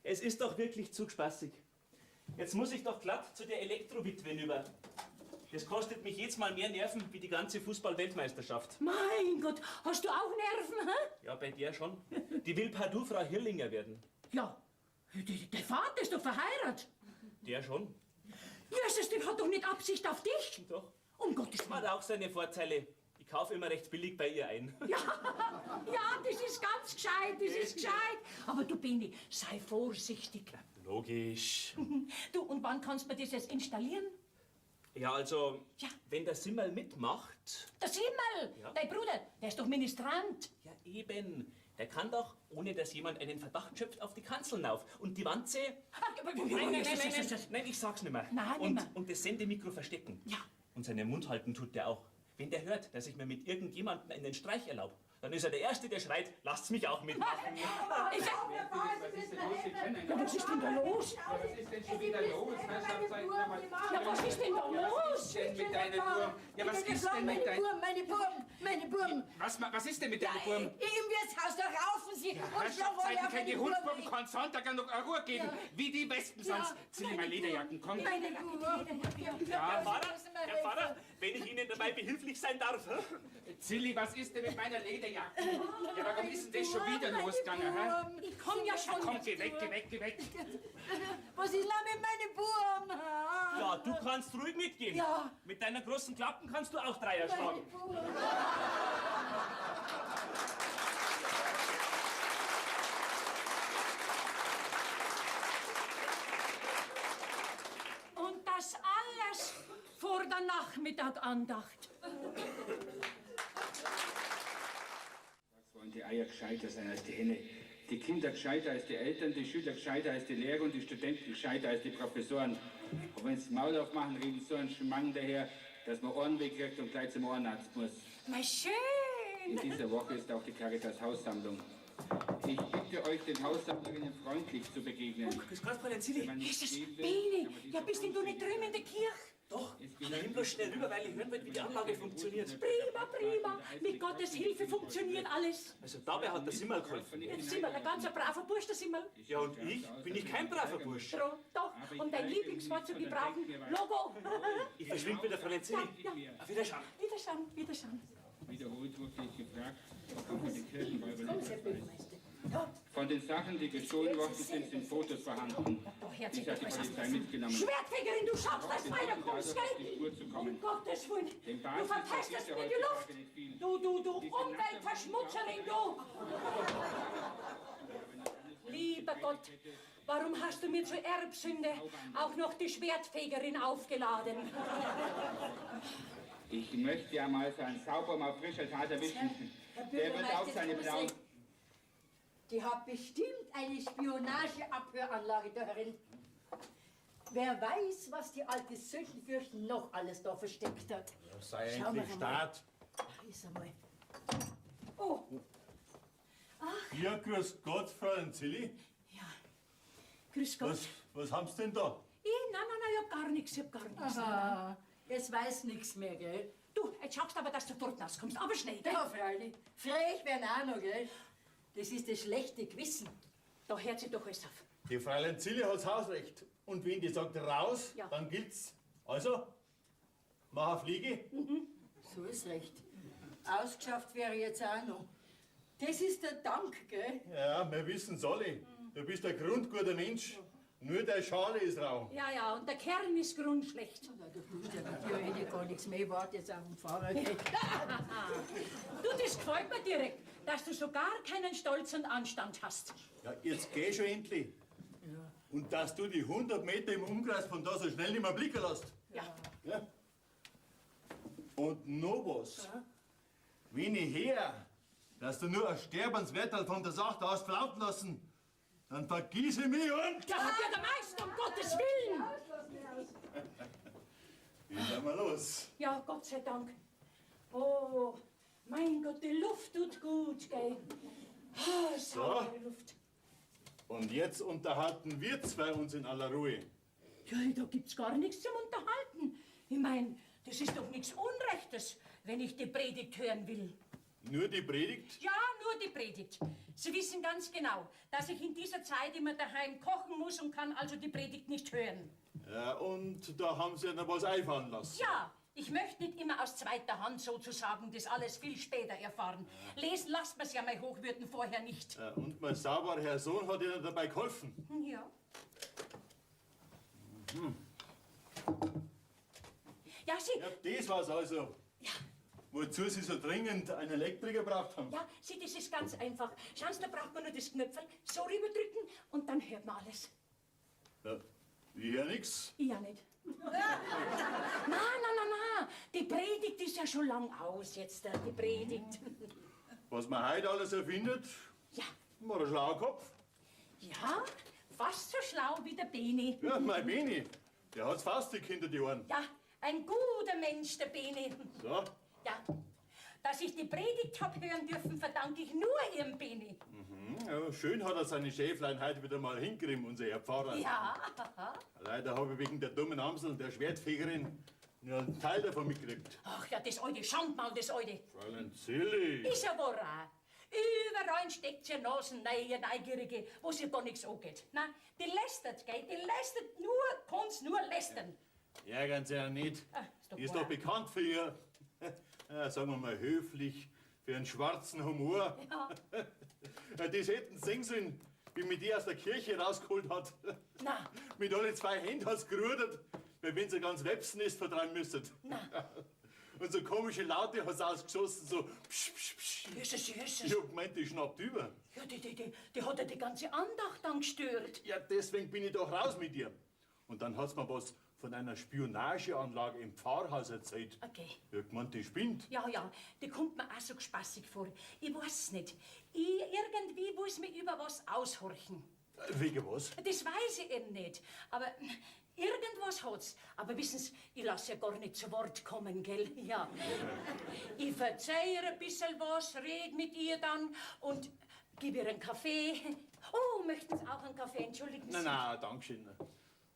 Es ist doch wirklich zu spaßig. Jetzt muss ich doch glatt zu der Elektrowitwe rüber. Das kostet mich jedes Mal mehr Nerven wie die ganze Fußball-Weltmeisterschaft. Mein Gott, hast du auch Nerven, hä? Ja, bei der schon. Die will partout Frau Hirlinger werden. Ja, der Vater ist doch verheiratet. Der schon. Jesus, der hat doch nicht Absicht auf dich. Doch. Um Gottes Willen. Hat auch seine Vorteile. Ich kaufe immer recht billig bei ihr ein. Ja, ja, das ist ganz gescheit, das ist gescheit. Aber du, Beni, sei vorsichtig. Logisch. Du, und wann kannst du mir das jetzt installieren? Ja, also, Ja. wenn der Simmerl mitmacht... Der Simmerl, Ja. dein Bruder, der ist doch Ministrant. Ja, eben. Der kann doch, ohne dass jemand einen Verdacht schöpft, auf die Kanzel rauf. Und die Wanze... Nein, Nein, nein, nein, nein, nein, nein, ich sag's nicht mehr. Nein, und, nimmer. und das Sendemikro verstecken. Ja. Und seinen Mund halten tut der auch. Wenn der hört, dass ich mir mit irgendjemandem einen Streich erlaube, dann ist er der Erste, der schreit, lasst's mich auch mitmachen. Was ist denn los? Sie kennen Ja, was ist denn da los? Ja, was ist denn schon wieder los? Herrschaftszeiten, Ja, was ist denn da los? denn mit deinen Wurm? Ja, was ist denn mit deinen... Meine Burm, meine Burm. Was ist denn mit deinen Burm? Im Wirtshaus, da raufen sie und schlagen Herrschaftszeiten, auf keine meine Burm. Hundsbuben kann Sonntag noch eine Ruhe geben. Wie die Wespen sonst. Zieh meine Lederjacken, komm. Meine Burm. Ja. Herr Pfarrer, Herr Pfarrer, wenn ich Ihnen dabei behilflich sein darf. Zilli, was ist denn mit meiner Lederjacke? Ja, warum ist denn das schon wieder losgegangen, hä? Ich komm ja schon. Komm, geh weg, geh weg, geh weg. Was ist denn mit meinem Burm? Ja, du kannst ruhig mitgehen. Ja. Mit deiner großen Klappen kannst du auch Dreier schlagen. Und das alles vor der Nachmittagandacht. Wollen die Eier gescheiter sein als die Henne? Die Kinder gescheiter als die Eltern, die Schüler gescheiter als die Lehrer und die Studenten gescheiter als die Professoren. Und wenn sie Maul aufmachen, reden sie so einen Schmang daher, dass man Ohren wegkriegt und gleich zum Ohrenarzt muss. Na schön. In dieser Woche ist auch die Caritas Haussammlung. Ich bitte euch, den Haussammlerinnen freundlich zu begegnen. Grüß Gott, Fräulein Zilli. Wenn man nicht Jesus, gehen will, Beni, kann man die ja bist denn du nicht drüben in der Kirche? Doch, ich nimm bloß schnell rüber, weil ich hören will, wie die Anlage funktioniert. Prima, prima. Mit Gottes Hilfe funktioniert alles. Also dabei hat der Simmerl geholfen. Jetzt sind wir ein ganz braver Bursch, da sind wir. Ja, und ich? Bin ich kein braver Bursch? Doch, um dein Lieblingswort zu gebrauchen, Logo. Ich verschwinde wieder, Fräulein Zilli. Ja, ja. Auf Wiederschauen. Wiederschauen, wiederschauen. Wiederholt wurde ich gefragt, ob man von den Kirchenräubern Kommen Sie, etwas Herr weiß. Bürgermeister. Ja, Von den Sachen, die gestohlen worden sind, sind Fotos vorhanden. Herz, Dies hat die Polizei mitgenommen. Schwertfegerin, du schaust, dass du Den weiterkommst, dadurch auf die gell? Spur zu kommen. Um Gottes Willen, Dem du Basis verpestest passierte mir die Luft. heutzutage nicht viel. Du, du, du Diese Umweltverschmutzerin, du! Lieber Gott, warum hast du mir zur Erbsünde auch noch die Schwertfegerin aufgeladen? Ich möchte ja mal so einen sauber mal frischer Tat erwischen. Herr Der wird auch Bürgermeister, seine jetzt blauen... kommen Sie. Die hat bestimmt eine Spionageabhöranlage da herin. Wer weiß, was die alte Sündenfürchten noch alles da versteckt hat. Sei Schauen wir endlich einmal. Start. Ach, ist einmal. Oh, Ja, grüß Gott, Fräulein Zilli. grüß Gott. Was haben Sie denn da? Ich, nein, nein, nein, ich hab gar nichts, ich hab gar nichts. Aha, jetzt weiß nichts mehr, gell? Du, jetzt schaust aber, dass du dort rauskommst, aber schnell, gell? Ja, freilich. Frech werden auch noch, gell? Das ist das schlechte Gewissen. Da hört sich doch alles auf. Die Fräulein Zilli hat's Hausrecht. Und wenn die sagt raus, Ja. dann gilt's. Also, mach eine Fliege. So ist recht. Ausgeschafft wäre jetzt auch noch. Das ist der Dank, gell? Ja, wir wissen's alle. Du bist ein grundguter Mensch. Nur der Schale ist rau. Ja, ja, und der Kern ist grundschlecht. Na, du tust ja mit dir hätte ich gar nichts mehr. Ich warte jetzt auf den Fahrer. Gell? Du, das gefällt mir direkt, dass du so gar keinen Stolz und Anstand hast. Ja, jetzt geh schon endlich. Und dass du die 100 Meter im Umkreis von da so schnell nicht mehr blicken lässt. Ja. Ja. Und noch was. Wenn ich her, dass du nur ein Sterbenswetterl von der Sache hast verlauten lassen, dann vergiss ich mich und... Ja, Herr Bürgermeister, um Gottes Willen! Wieder mal los. Ja, Gott sei Dank. Oh, mein Gott, die Luft tut gut, gell? Ah, saubere Luft. Und jetzt unterhalten wir zwei uns in aller Ruhe. Ja, da gibt's gar nichts zum Unterhalten. Ich mein, das ist doch nichts Unrechtes, wenn ich die Predigt hören will. Nur die Predigt? Ja, nur die Predigt. Sie wissen ganz genau, dass ich in dieser Zeit immer daheim kochen muss und kann also die Predigt nicht hören. Ja, und da haben sie ja noch was einfallen lassen. Ja, ich möchte nicht immer aus zweiter Hand sozusagen das alles viel später erfahren. Lesen lasst man's ja mein Hochwürden vorher nicht. Ja, und mein sauberer Herr Sohn hat ihnen dabei geholfen. Ja. Ja, Sie, Ja, das war's also. Ja. Wozu Sie so dringend einen Elektriker braucht haben. ja, Sie, das ist ganz einfach. Schauen Sie, da braucht man nur das Knöpfel so rüberdrücken und dann hört man alles. Ja, ich hör nix. Ich ja nicht. Na, na, na, na. Die Predigt ist ja schon lang aus jetzt, die Predigt. Was man heute alles erfindet, Ja, war ein schlauer Kopf. ja, fast so schlau wie der Beni. Ja, mein Beni, der hat's fastig hinter die Ohren. Ja, ein guter Mensch, der Beni. So, Ja, dass ich die Predigt hab hören dürfen, verdanke ich nur ihrem Beni. ja, schön hat er seine Schäflein heute wieder mal hingerieben, unser Herr Pfarrer. Ja, Leider habe ich wegen der dummen Amsel und der Schwertfegerin nur einen Teil davon mitgekriegt. Ach ja, das alte Schandmaul, das alte. Fräulein Zilli. Ist ja wohl auch. Überall steckt sie Nasen rein, ihr Neugierige, wo sie gar nichts angeht. Na, die lästert, gell? Die lästert nur, kann's nur lästern. Ärgern Sie ja nicht. Ah, ist doch Die ist wahr. doch bekannt für ihr, ja, sagen wir mal höflich, für ihren schwarzen Humor. Ja. Ja, Das hätten Sie sehen sollen, wie mich die aus der Kirche rausgeholt hat. Na. Mit alle zwei Händen hat's gerudert, weil wenn sie ganz Websennest vertreiben müsstet. Na. Und so komische Laute hat's ausgeschossen, so psch, psch, psch. Jesus, Jesus. Ich hab gemeint, die schnappt über. Ja, die hat ja die ganze Andacht dann gestört. Ja, deswegen bin ich doch raus mit ihr. Und dann hat's mir was von einer Spionageanlage im Pfarrhaus erzählt. Okay. Ich hab gemeint, die spinnt. Ja, ja, die kommt mir auch so gespassig vor. Ich weiß nicht. Ich, irgendwie muss mich über was aushorchen. Wegen was? Das weiß ich eben nicht. Aber irgendwas hat's. Aber wissen Sie, ich lass ja gar nicht zu Wort kommen, gell? Ja. Ich verzeih ihr ein bisschen was, red mit ihr dann und gib ihr einen Kaffee. Oh, möchten Sie auch einen Kaffee? Entschuldigen Sie. Nein, nein, danke schön.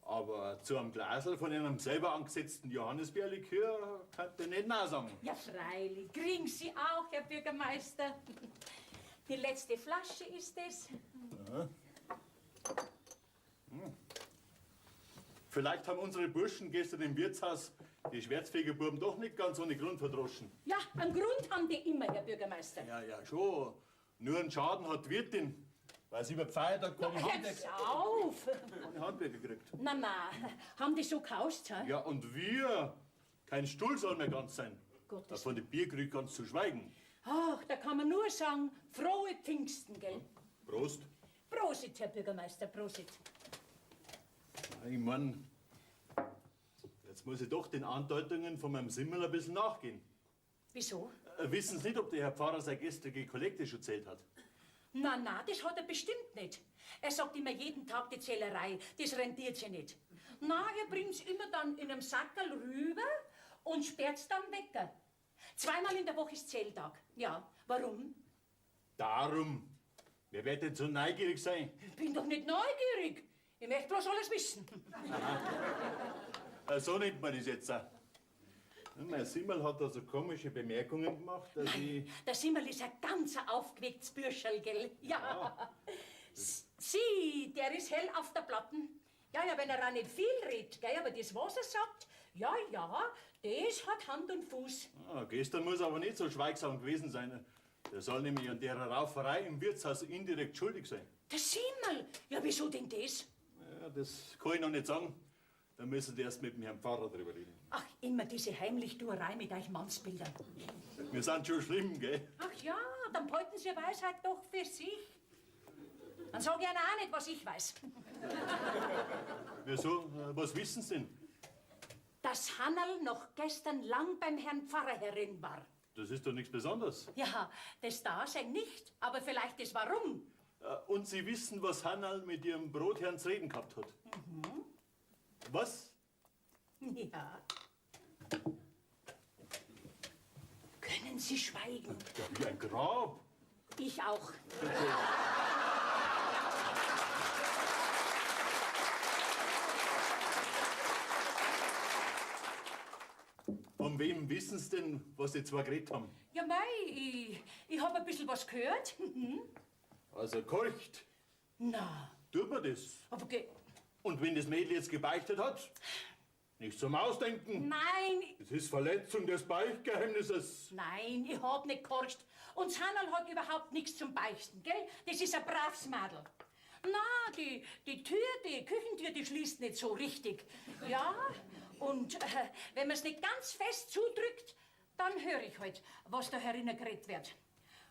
Aber zu einem Glasl von einem selber angesetzten Johannisbeerlikör kann ich nicht nein sagen. Ja, freilich. Kriegen Sie auch, Herr Bürgermeister. Die letzte Flasche ist es. Vielleicht haben unsere Burschen gestern im Wirtshaus Die Schwärzfegerbuben doch nicht ganz ohne Grund verdroschen. Ja, einen Grund haben die immer, Herr Bürgermeister. Ja, ja, schon. Nur einen Schaden hat die Wirtin, weil sie über die Feiertag Na, keinen jetzt Handwerker, auf! keinen Handwerker kriegt. Na, na, haben die so gehaust, hä? Ja, und wir? Kein Stuhl soll mehr ganz sein. Gottes Von den Bierkrügen ganz zu schweigen. Ach, da kann man nur sagen, frohe Pfingsten, gell? Prost. Prosit, Herr Bürgermeister, Prosit. Ich mein, jetzt muss ich doch den Andeutungen von meinem Simmel ein bisschen nachgehen. Wieso? Wissen Sie nicht, ob der Herr Pfarrer seine gestrige Kollekte schon zählt hat? Na, na, das hat er bestimmt nicht. Er sagt immer jeden Tag die Zählerei, das rentiert sich nicht. Na, er bringt's immer dann in einem Sackerl rüber und sperrt's dann weg. Zweimal in der Woche ist Zähltag. Ja, warum? Darum. Wer wird denn so neugierig sein? Ich bin doch nicht neugierig. Ich möchte bloß alles wissen. So nennt man das jetzt auch. Mein Simmel hat da so komische Bemerkungen gemacht, dass ich... Der Simmel ist ein ganz aufgewecktes Bürscherl, gell? Ja. Sie, der ist hell auf der Platten. Ja, ja, wenn er auch nicht viel redet, gell, aber das, was er sagt, ja, ja, das hat Hand und Fuß. Ah, gestern muss er aber nicht so schweigsam gewesen sein. Der soll nämlich an der Rauferei im Wirtshaus indirekt schuldig sein. Der Simmel? Ja, wieso denn das? Ja, das kann ich noch nicht sagen. Da müssen Sie erst mit dem Herrn Pfarrer drüber reden. Ach, immer diese Heimlichtuerei mit euch Mannsbildern. Wir sind schon schlimm, gell? Ach ja, dann behalten Sie Weisheit doch für sich. Dann sag ich Ihnen auch nicht, was ich weiß. Wieso? Was wissen Sie denn? Dass Hannerl noch gestern lang beim Herrn Pfarrer herin war. Das ist doch nichts Besonderes. Ja, das Dasein nicht, aber vielleicht das Warum. Und Sie wissen, was Hannerl mit Ihrem Brotherrn zu reden gehabt hat? Mhm. Was? Ja. Können Sie schweigen? Ja, wie ein Grab. Ich auch. Von wem wissen Sie denn, was die zwei geredet haben? Ja, mei, ich hab ein bisschen was gehört. Mhm. Also gehorcht. Na. Tut man das? Aber ge Und wenn das Mädel jetzt gebeichtet hat? Nicht zum Ausdenken. Nein. Es ist Verletzung des Beichtgeheimnisses. Nein, ich hab nicht gehorcht. Und Hannerl hat überhaupt nichts zum Beichten, gell? Das ist ein braves Madel. Na, die Tür, die Küchentür, die schließt nicht so richtig. Ja, und wenn man's nicht ganz fest zudrückt, dann höre ich halt, was da herinnen geredet wird.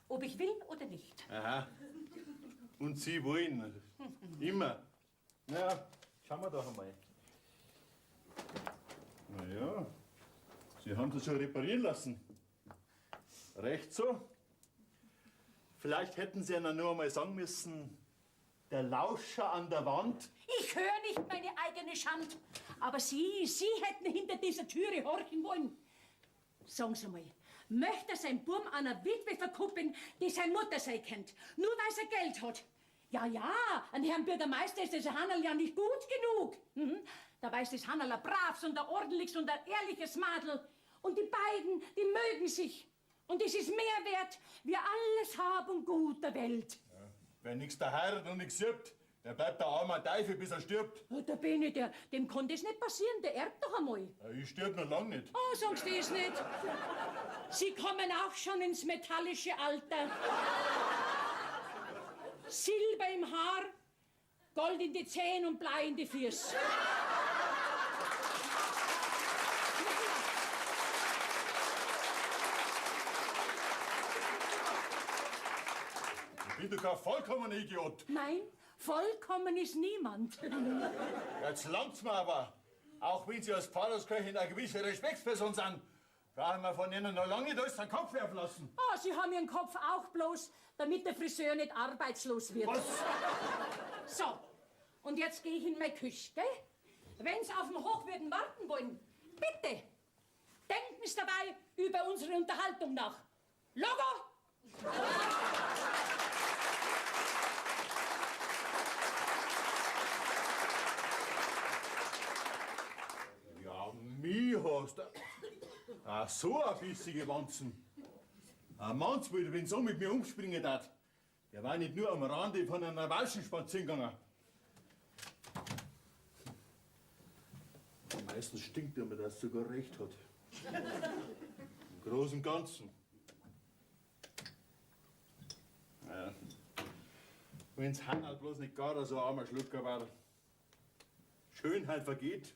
Ob ich will oder nicht. Aha. Und Sie wollen. Immer. Na, schauen wir doch einmal. Na ja, Sie haben das schon reparieren lassen. Recht so. Vielleicht hätten Sie ja nur einmal sagen müssen, der Lauscher an der Wand. Ich höre nicht meine eigene Schand. Aber Sie hätten hinter dieser Türe horchen wollen. Sagen Sie mal, möchte sein Burm einer Witwe verkuppeln, die seine Mutter sein kennt, nur weil sie Geld hat? Ja, ja, ein Herrn Bürgermeister ist das Hannerl ja nicht gut genug. Mhm. Da weiß das Hannerl ein braves und ein ordentliches und ein ehrliches Madel. Und die beiden, die mögen sich. Und es ist mehr wert, wie alles Hab und Gut der Welt. Ja, wer nix da heiratet und nix sirbt, der bleibt der arme Teufel, bis er stirbt. Oh, da bin ich, dem kann das nicht passieren, der erbt doch einmal. Ja, ich stirb noch lang nicht. Oh, sagst du das nicht? Sie kommen auch schon ins metallische Alter. Silber im Haar, Gold in die Zähne und Blei in die Füße. Ich bin doch kein vollkommener Idiot. Nein, vollkommen ist niemand. Jetzt langt's mir aber. Auch wenn Sie als Pfarrersköchin eine gewisse Respektsperson sind, brauchen wir von Ihnen noch lange nicht alles den Kopf werfen lassen. Oh, Sie haben Ihren Kopf auch bloß, damit der Friseur nicht arbeitslos wird. Was? So, und jetzt gehe ich in meine Küche, gell? Wenn Sie auf den Hochwürden warten wollen, bitte, denken Sie dabei über unsere Unterhaltung nach. Logo! Ja, mich hast du. Ach, so eine bissige Wanzen. Ein Mannsbild, wenn so mit mir umspringen darf. Der war nicht nur am Rande von einer Walschen spazieren gegangen. Meistens stinkt er mir, dass er sogar recht hat. Im Großen und Ganzen. Ja. Wenn's Hanna bloß nicht gar so ein armer Schlucker war. Schönheit vergeht.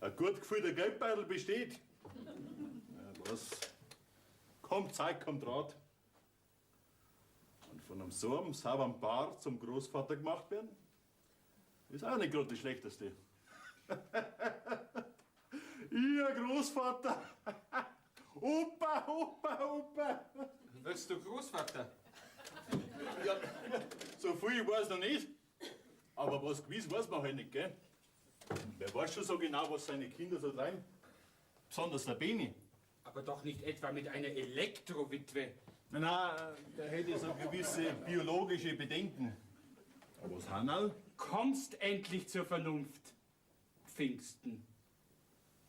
Ein gut gefüllter Geldbeutel besteht. Ja, was? Kommt Zeit, kommt Rat. Und von einem so einem sauberen Bart zum Großvater gemacht werden, ist auch nicht gerade das Schlechteste. Ihr Großvater! Opa, Opa, Opa! Wirst du Großvater? Ja, so viel ich weiß noch nicht. Aber was gewiss weiß man halt nicht, gell? Wer weiß schon so genau, was seine Kinder so treiben? Besonders der Beni. Aber doch nicht etwa mit einer Elektrowitwe. Nein, nein, der hätte so gewisse biologische Bedenken. Aber was Hannerl? Kommst endlich zur Vernunft. Pfingsten.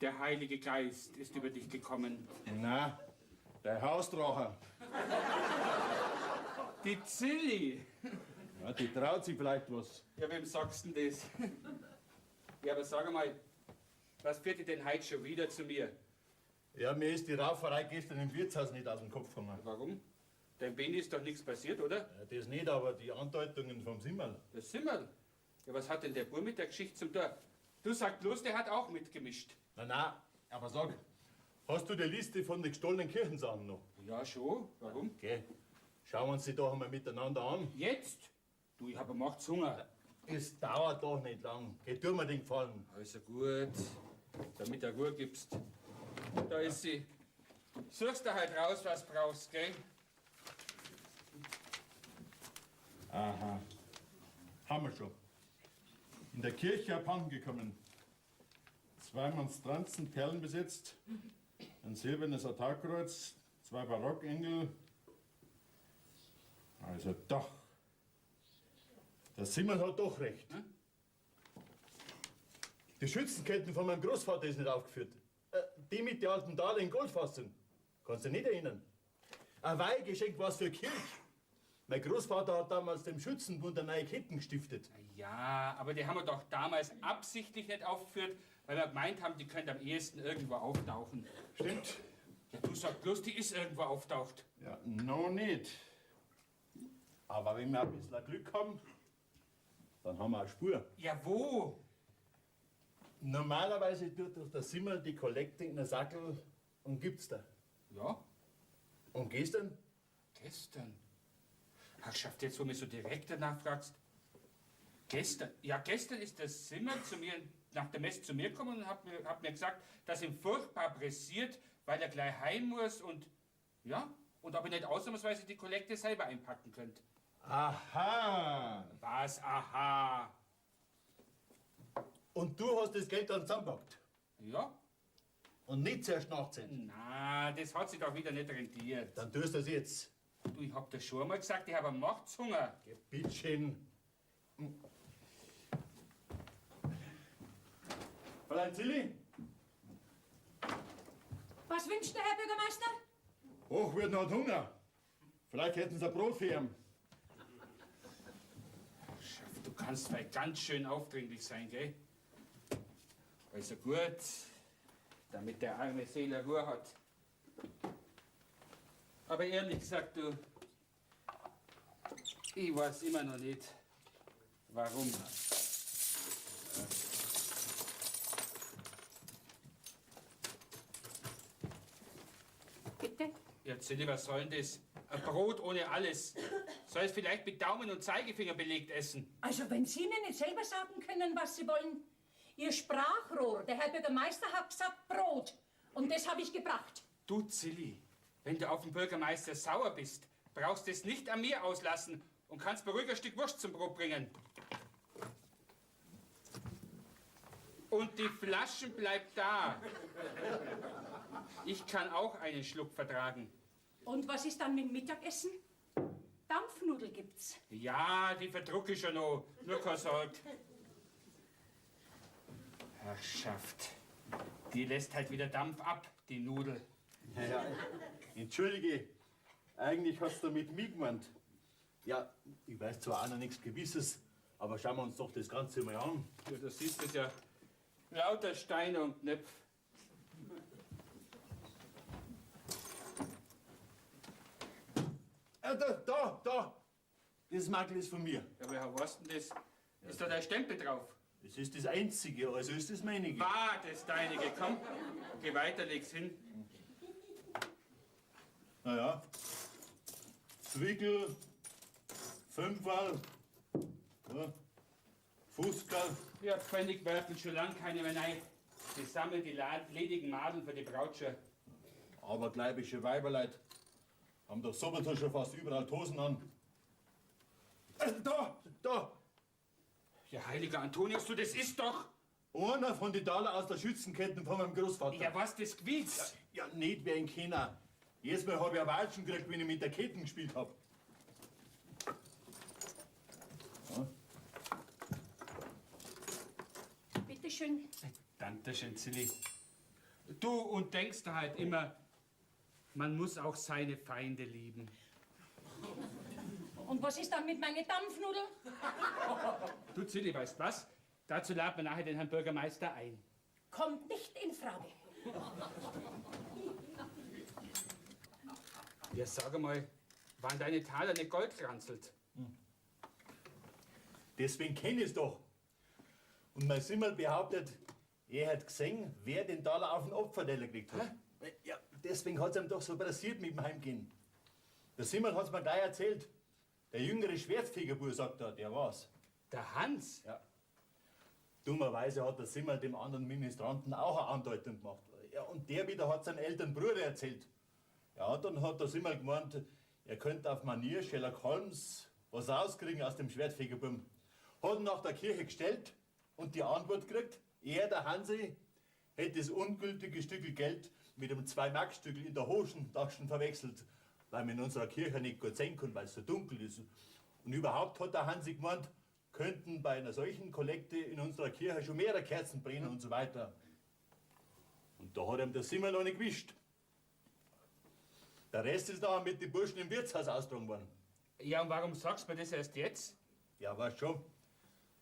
Der Heilige Geist ist über dich gekommen. Na, der Hausdracher. Die Zilli. Ja, die traut sich vielleicht was. Ja, wem sagst denn das? Ja, aber sag einmal, was führt dich denn heute schon wieder zu mir? Ja, mir ist die Rauferei gestern im Wirtshaus nicht aus dem Kopf gegangen. Warum? Dein Beni ist doch nichts passiert, oder? Ja, das nicht, aber die Andeutungen vom Simmerl. Das Simmerl. Ja, was hat denn der Bub mit der Geschichte zum Tor? Du sag bloß, der hat auch mitgemischt. Na, na, aber sag, hast du die Liste von den gestohlenen Kirchensachen noch? Ja, schon. Warum? Okay. Schauen wir uns die doch einmal miteinander an. Jetzt? Du, ich hab am Hunger. Es dauert doch nicht lang. Geh, tu mir den Gefallen. Also gut, damit du Ruhe gibst. Da ist sie. Suchst du halt raus, was brauchst, gell? Aha. Haben wir schon. In der Kirche abhanden gekommen. 2 Monstranzen, Perlen besetzt, ein silbernes Altarkreuz, 2 Barockengel. Also doch. Der Simon hat doch recht. Hm? Die Schützenketten von meinem Großvater ist nicht aufgeführt. Die mit den alten Taler in Goldfassung. Kannst du dich nicht erinnern? Ein Weihgeschenk war's für Kirch. Mein Großvater hat damals dem Schützenbund eine neue Ketten gestiftet. Ja, aber die haben wir doch damals absichtlich nicht aufgeführt, weil wir gemeint haben, die könnte am ehesten irgendwo auftauchen. Stimmt. Ja, du sag bloß, die ist irgendwo auftaucht. Ja, noch nicht. Aber wenn wir ein bisschen Glück haben, dann haben wir eine Spur. Ja, wo? Normalerweise tut doch der Simmerl die Kollekte in den Sackel und gibt's da. Ja. Und gestern? Gestern? Herrschaft, jetzt, wo du mich so direkt danach fragst. Gestern, ja, gestern ist der Simmerl zu mir, nach der Messe zu mir gekommen und hat mir gesagt, dass ihm furchtbar pressiert, weil er gleich heim muss und, ja, und ob ich nicht ausnahmsweise die Kollekte selber einpacken könnte. Aha! Was, aha? Und du hast das Geld dann zusammengepackt? Ja. Und nicht zuerst nachzählen? Na, das hat sich doch wieder nicht rentiert. Dann tust du das jetzt. Du, ich hab das schon einmal gesagt, ich hab einen Machtshunger. Geh, bitteschön. Fräulein Zilli? Was wünscht der Herr Bürgermeister? Hochwürden hat Hunger. Vielleicht hätten sie ein Brot für ihn. Schaff, du kannst vielleicht ganz schön aufdringlich sein, gell? Also gut, damit der arme Seele Ruhe hat. Aber ehrlich gesagt, du, ich weiß immer noch nicht, warum. Bitte? Ja, Zilli, was soll denn das? Ein Brot ohne alles. Soll es vielleicht mit Daumen und Zeigefinger belegt essen? Also, wenn Sie mir nicht selber sagen können, was Sie wollen. Ihr Sprachrohr, der Herr Bürgermeister hat gesagt Brot. Und das habe ich gebracht. Du, Zilli, wenn du auf den Bürgermeister sauer bist, brauchst du es nicht an mir auslassen und kannst beruhigt ein Stück Wurst zum Brot bringen. Und die Flaschen bleibt da. Ich kann auch einen Schluck vertragen. Und was ist dann mit dem Mittagessen? Dampfnudel gibt's. Ja, die verdrucke ich schon noch. Nur keine Sorge. Herrschaft, die lässt halt wieder Dampf ab, die Nudel. Ja, ja. Entschuldige, eigentlich hast du mit mir gemeint. Ja, ich weiß zwar auch noch nichts Gewisses, aber schauen wir uns doch das Ganze mal an. Ja, das siehst du ja. Lauter Steine und Knöpfe. Da, da, da. Das Makel ist von mir. Ja, woher weißt denn das? Ist da dein Stempel drauf? Das ist das Einzige, also ist das meinige. War das deinige? Komm, geh weiter, leg's hin. Na ja. Zwickel, Fünferl, ja, Fußgall. Ja, Pfennig werfen schon lang keine mehr rein. Die sammeln die ledigen Madeln für die Brautschau. Abergläubische Weiberleid haben doch sowieso schon fast überall Hosen an. Da, da! Ja, heiliger Antonius, du, das ist doch... Einer von den Taler aus der Schützenketten von meinem Großvater. Ja, was, das gewiss? Ja, ja, nicht wie ein Kenner. Jedes Mal hab ich eine Watschen gekriegt, wenn ich mit der Ketten gespielt hab. Ja. Bitte schön. Dankeschön, Zilli. Du und denkst da halt immer, man muss auch seine Feinde lieben. Und was ist dann mit meinen Dampfnudeln? Du, Zilli, weißt was? Dazu laden wir nachher den Herrn Bürgermeister ein. Kommt nicht in Frage. Ja, sag einmal, waren deine Taler nicht goldgeranzelt? Hm. Deswegen kenn ich's doch. Und mein Simmel behauptet, er hat gesehen, wer den Taler auf den Opferteller gekriegt hat. Hä? Ja, deswegen hat's ihm doch so pressiert mit dem Heimgehen. Der Simmel hat's mir gleich erzählt. Der jüngere Schwertfegerbub, sagt er, der war's. Der Hans? Ja. Dummerweise hat der Simmel dem anderen Ministranten auch eine Andeutung gemacht. Ja, und der wieder hat seinem älteren Bruder erzählt. Ja, dann hat der Simmel gemeint, er könnte auf Manier Sherlock Holmes was rauskriegen aus dem Schwertfegerbub. Hat ihn nach der Kirche gestellt und die Antwort gekriegt, er, der Hansi, hätte das ungültige Stückel Geld mit einem 2-Mark-Stückel in der Hosentasche verwechselt, weil man in unserer Kirche nicht gut sehen kann, weil es so dunkel ist. Und überhaupt hat der Hansi gemeint, könnten bei einer solchen Kollekte in unserer Kirche schon mehrere Kerzen brennen und so weiter. Und da hat ihm der Simmel noch nicht gewischt. Der Rest ist nachher mit den Burschen im Wirtshaus austragen worden. Ja, und warum sagst du mir das erst jetzt? Ja, weißt schon.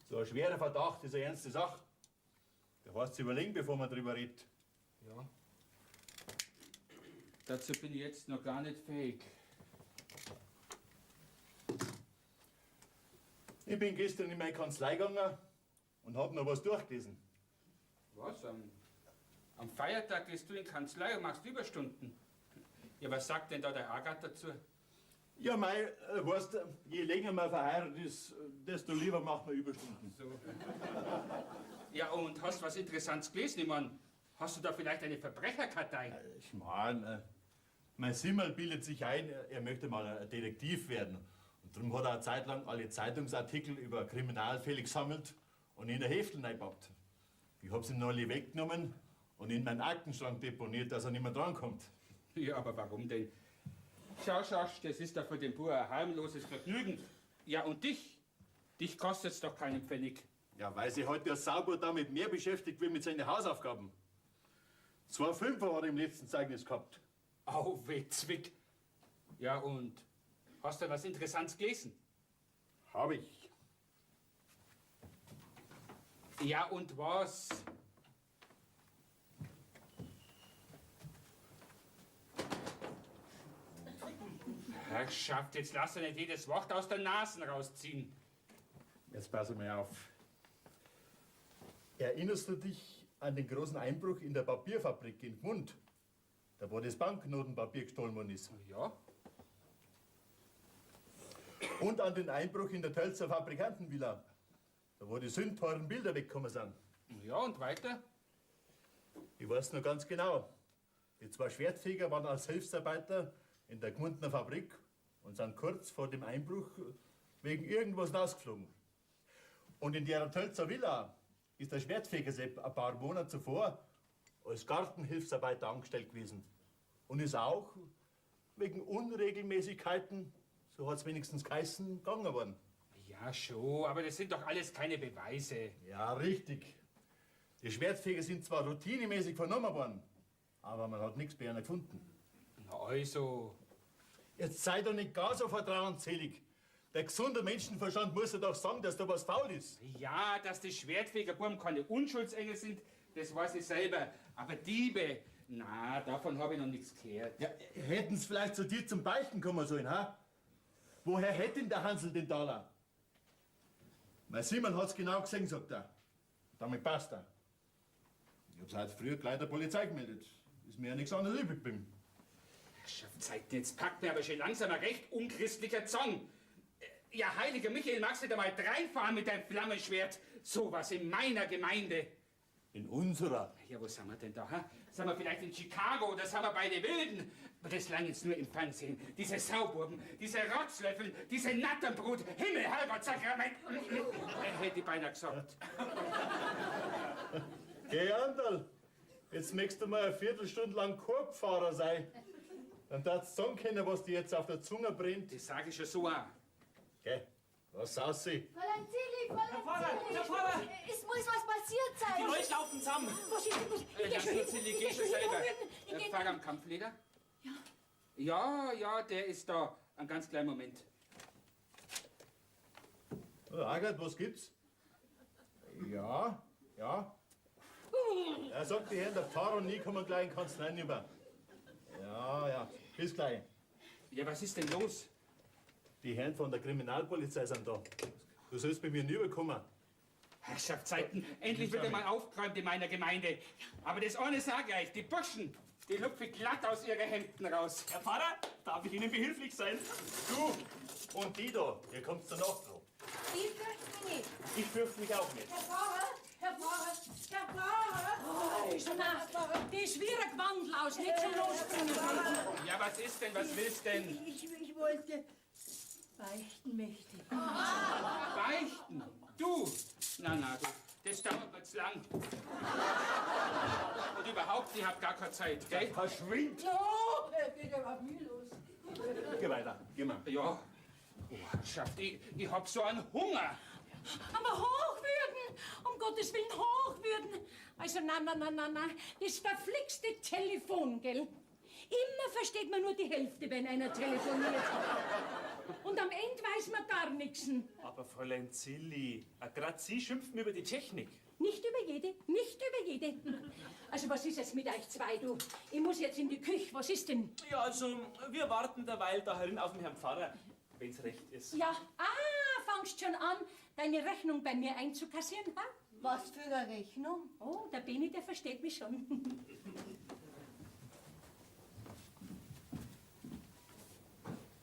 So ein schwerer Verdacht ist eine ernste Sache. Da heißt es überlegen, bevor man drüber redet. Ja. Dazu bin ich jetzt noch gar nicht fähig. Ich bin gestern in meine Kanzlei gegangen und hab noch was durchgelesen. Was? Am Feiertag gehst du in die Kanzlei und machst Überstunden? Ja, was sagt denn da der Agat dazu? Ja, mei, weißt, je länger man verheiratet ist, desto lieber macht man Überstunden. So. Ja, und hast was Interessantes gelesen? Ich mein, hast du da vielleicht eine Verbrecherkartei? Ich mein, mein Simmel bildet sich ein, er möchte mal ein Detektiv werden. Und darum hat er eine Zeit lang alle Zeitungsartikel über Kriminalfälle gesammelt und in ein Heftel reingepackt. Ich hab's ihm neulich weggenommen und in meinen Aktenschrank deponiert, dass er nicht mehr drankommt. Ja, aber warum denn? Schau, schau, das ist doch für den Bub ein harmloses Vergnügen. Ja, und dich? Dich kostet's doch keinen Pfennig. Ja, weil sich heute der Sauber damit mehr beschäftigt wie mit seinen Hausaufgaben. 2 Fünfer hat er im letzten Zeugnis gehabt. Au, weh, Zwick. Ja, und hast du was Interessantes gelesen? Hab ich. Ja, und was? Herrschaft, jetzt lass doch nicht jedes Wort aus der Nase rausziehen. Jetzt pass mal auf. Erinnerst du dich an den großen Einbruch in der Papierfabrik in Gmund? Da, wo das Banknotenpapier gestohlen worden ist. Ja. Und an den Einbruch in der Tölzer Fabrikantenvilla. Da, wo die sündteuren Bilder weggekommen sind. Ja, und weiter? Ich weiß noch ganz genau. Die 2 Schwertfeger waren als Hilfsarbeiter in der Gmundner Fabrik und sind kurz vor dem Einbruch wegen irgendwas rausgeflogen. Und in der Tölzer Villa ist der Schwertfeger Sepp ein paar Monate zuvor als Gartenhilfsarbeiter angestellt gewesen. Und ist auch wegen Unregelmäßigkeiten, so hat's wenigstens geheißen, gegangen worden. Ja, schon, aber das sind doch alles keine Beweise. Ja, richtig. Die Schwertfeger sind zwar routinemäßig vernommen worden, aber man hat nichts bei ihnen gefunden. Na also. Jetzt sei doch nicht gar so vertrauensselig. Der gesunde Menschenverstand muss ja doch sagen, dass da was faul ist. Ja, dass die Schwertfegerbuben keine Unschuldsengel sind, Das weiß ich selber. Aber Diebe, na, davon habe ich noch nichts gehört. Ja, hätten's vielleicht zu dir zum Beichten kommen sollen, ha? Woher hätte denn der Hansel den Taler? Mein Simon hat's genau gesehen, sagt er. Damit passt er. Ich hab's heute früher gleich der Polizei gemeldet. Ist mir ja nichts anderes übrig geblieben. Herrschaftszeiten, jetzt packt mir aber schon langsam ein recht unchristlicher Zorn. Ja, heiliger Michael, magst du da mal reinfahren mit deinem Flammenschwert? Sowas in meiner Gemeinde. In unserer. Ja, wo sind wir denn da? Ha? Sind wir vielleicht in Chicago oder sind wir bei den Wilden? Aber das lang jetzt nur im Fernsehen. Diese Sauburben, diese Rotzlöffel, diese Natternbrut. Himmel, Herrgott, Sakrament. Hätte ich beinahe gesagt. Geh, Anderl, jetzt möchtest du mal eine Viertelstunde lang Korbfahrer sein. Dann darfst du sagen können, was dir jetzt auf der Zunge brennt. Das sage ich schon so auch. Geh, was saus sie? Fräulein Zilli, Fräulein Pfarrer, Zilli! Herr Pfarrer! Es muss was passiert sein! Die Leute laufen zusammen. Was ist denn? Was? Ich geh Ja, schon hin. Zilli, Ich geh geh schon schon hin. selber. Hochwürden. Ich geh- Pfarrer am Kampfleder? Ja. Ja, ja, der ist da. Einen ganz kleinen Moment. Oh, Agathe, was gibt's? Ja, ja. Er sagt, die Herren, der Pfarrer und ich kommen gleich in die Kanzlei rüber. Ja, ja, bis gleich. Ja, was ist denn los? Die Herren von der Kriminalpolizei sind da. Du sollst bei mir rüberkommen. Herrschaftszeiten, endlich wird einmal aufgeräumt in meiner Gemeinde. Aber das eine sage ich euch, die Burschen, die lupfe ich glatt aus ihren Hemden raus. Herr Pfarrer, darf ich Ihnen behilflich sein? Du und die da, ihr kommt danach noch. Ich fürchte mich nicht. Ich fürchte mich auch nicht. Herr Pfarrer, Herr Pfarrer, Herr Pfarrer! Also, na, das ist wie ein Gewandel aus, nicht zum Losbringen. Ja, was ist denn, was willst denn? Ich wollte beichten möchte ich. Beichten? Du? Na, na, du, das dauert mir zu lang. Und überhaupt, ich hab gar keine Zeit, gell? Verschwind! No, geht ja auf mich los. Geh weiter, geh mal. Ja. Oh, Herrschaft, ich hab so einen Hunger. Aber Hochwürden, um Gottes Willen, Hochwürden. Also, na, na, na, na, na, das verflixte Telefon, gell? Immer versteht man nur die Hälfte, wenn einer telefoniert. Und am Ende weiß man gar nichts. Aber Fräulein Zilli, grad Sie schimpfen über die Technik. Nicht über jede, nicht über jede. Also, was ist jetzt mit euch zwei, du? Ich muss jetzt in die Küche, was ist denn? Ja, also, wir warten derweil da herin auf den Herrn Pfarrer, wenn's recht ist. Ja, fangst schon an, deine Rechnung bei mir einzukassieren, ha? Was für eine Rechnung? Oh, der Beni, der versteht mich schon.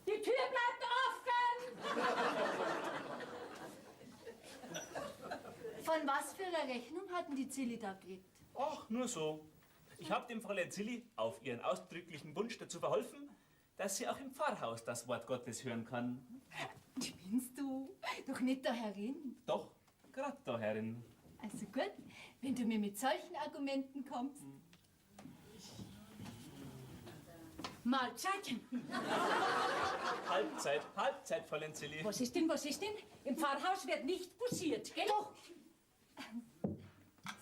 Die Tür bleibt offen! Von was für einer Rechnung hatten die Zilli da gekriegt? Ach, nur so. Ich habe dem Fräulein Zilli auf ihren ausdrücklichen Wunsch dazu verholfen, dass sie auch im Pfarrhaus das Wort Gottes hören kann. Spinnst du? Doch nicht da herin. Doch, grad da herin. Also gut, wenn du mir mit solchen Argumenten kommst. Mahlzeit. Halbzeit, Halbzeit, Fräulein Zilli. Was ist denn, was ist denn? Im Pfarrhaus wird nicht bussiert, gell? Doch,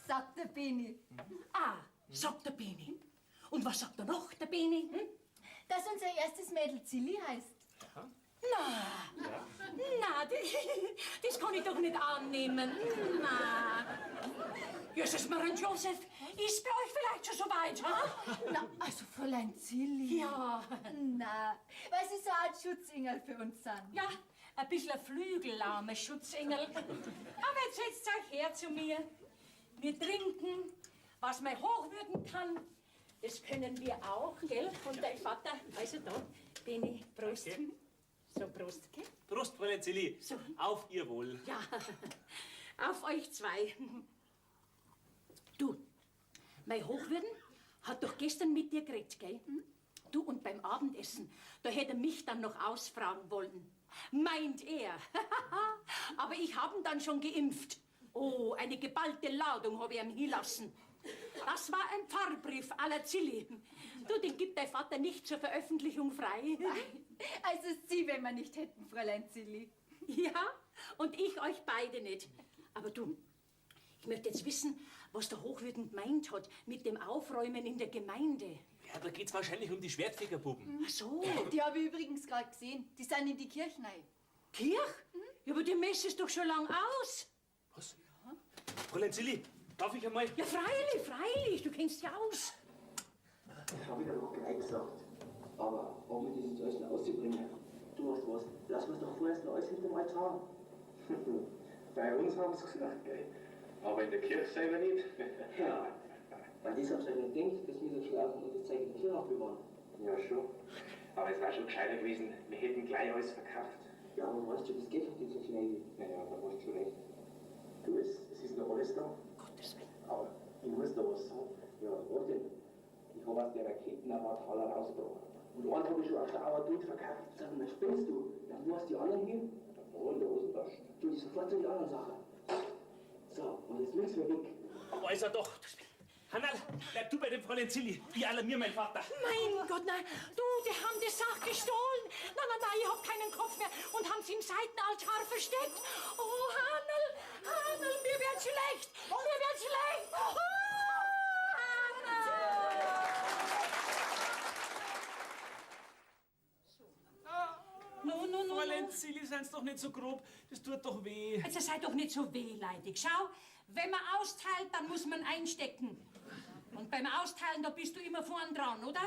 sagt der Beni, Ah, sagt der Beni. Und was sagt er noch, der Beni? Hm? dass unser erstes Mädel Zilli heißt. Na, das kann ich doch nicht annehmen. Na. Jesus, Maria und Josef, ist bei euch vielleicht schon so weit, ha? Na, also Fräulein Zilli. Ja. Na, weil sie so eine Art Schutzengel für uns sind. Ja, ein bisschen ein flügellahmer Schutzengel. Aber jetzt setzt euch her zu mir. Wir trinken, was man hochwürden kann. Das können wir auch, gell? Und dein Vater, also da, Beni, Prost. Danke. So, Prost, gell? Prost, Fräulein Zilli. So. Auf Ihr Wohl. Ja, auf euch zwei. Du, mein Hochwürden hat doch gestern mit dir geredet, gell? Du und beim Abendessen, da hätte er mich dann noch ausfragen wollen. Meint er. Aber ich hab ihn dann schon geimpft. Oh, eine geballte Ladung habe ich ihm hinlassen. Das war ein Pfarrbrief aller Zilli. Du, den gibt dein Vater nicht zur Veröffentlichung frei. Also Sie, wenn wir nicht hätten, Fräulein Zilli. Ja, und ich euch beide nicht. Aber du, ich möchte jetzt wissen, was der Hochwürden gemeint hat mit dem Aufräumen in der Gemeinde. Ja, da geht's wahrscheinlich um die Schwertfegerbuben. Ach so, Die habe ich übrigens gerade gesehen. Die sind in die Kirche rein. Kirch? Ja, aber die Messe ist doch schon lang aus. Was? Fräulein Zilli, Darf ich einmal? Ja, freilich, freilich, du kennst ja aus. Das habe ich dir doch gleich gesagt. Aber ob wir das jetzt alles noch auszubringen? Du weißt was, lass uns doch vorerst noch alles hinterm Altar. Bei uns haben sie gesagt, gell? Aber in der Kirche selber nicht. Ja. Weil das haben sie ja nicht gedacht, dass wir so schlafen und das Zeug in der Kirche aufbewahren. Ja, schon. Aber es war schon gescheiter gewesen, wir hätten gleich alles verkauft. Ja, aber weißt du, das geht doch nicht so schnell. Naja, da hast du schon recht. Du, es ist noch alles da. Gottes Willen. Aber ich muss da was sagen. Ja, was denn? Ich habe aus der Raketen ein paar Taler rausgebracht. Und einen habe ich schon auf der Auer Dut verkauft. Sag mal, spinnst du? Ja, wo hast die anderen hin? Da in der Hosentasche. Du, die sofort zu den anderen Sachen. So, und jetzt nichts mehr weg. Also doch. Hannerl, bleib du bei dem Fräulein Zilli. Ich alarmier meinen Vater. Mein Gott, nein. Du, die haben die Sache gestohlen. Nein, nein, nein, ich hab keinen Kopf mehr. Und haben sie im Seitenaltar versteckt. Oh, Hannerl, Hannerl, mir wird schlecht. Mir wird schlecht. Oh, Hannerl. No, no, no, Fräulein no. Zilli, seien's doch nicht so grob. Das tut doch weh. Also sei doch nicht so wehleidig. Schau, wenn man austeilt, dann muss man einstecken. Und beim Austeilen, da bist du immer vorn dran, oder?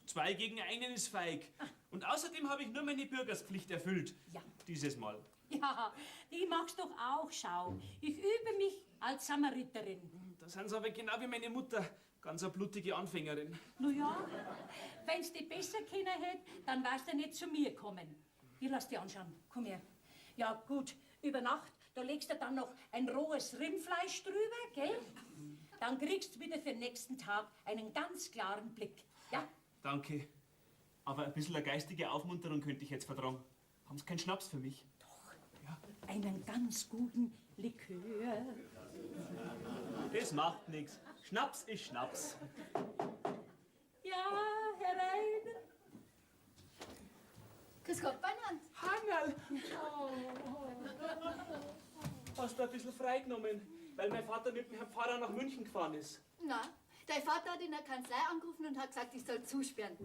2 gegen 1 ist feig. Und außerdem habe ich nur meine Bürgerspflicht erfüllt. Ja. Dieses Mal. Ja, die magst doch auch, schau. Ich übe mich als Samariterin. Da sind sie aber genau wie meine Mutter. Ganz eine blutige Anfängerin. Na ja, wenn's dich besser kennen hätt, dann wärst du nicht zu mir kommen. Ich lass dich anschauen. Komm her. Ja, gut, über Nacht, da legst du dann noch ein rohes Rindfleisch drüber, gell? Dann kriegst du wieder für den nächsten Tag einen ganz klaren Blick. Ja? Danke. Aber ein bisschen eine geistige Aufmunterung könnte ich jetzt vertragen. Haben Sie keinen Schnaps für mich? Doch. Ja. Einen ganz guten Likör. Das macht nix. Schnaps ist Schnaps. Ja, herein. Grüß Gott, Beinhand. Hannerl! Oh. Hast du ein bisschen freigenommen, weil mein Vater mit dem Herrn Pfarrer nach München gefahren ist? Na, dein Vater hat in der Kanzlei angerufen und hat gesagt, ich soll zusperren.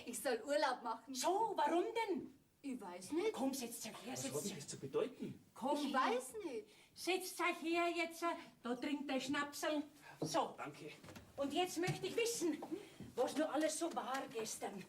Ich soll Urlaub machen. So, warum denn? Ich weiß nicht. Komm, setzt euch her, Was setzt hat denn euch. das zu bedeuten? Komm Ich her. weiß nicht. Setzt euch her jetzt, da trinkt der Schnapsel. So, Danke. und jetzt möchte ich wissen, was nur alles so war gestern.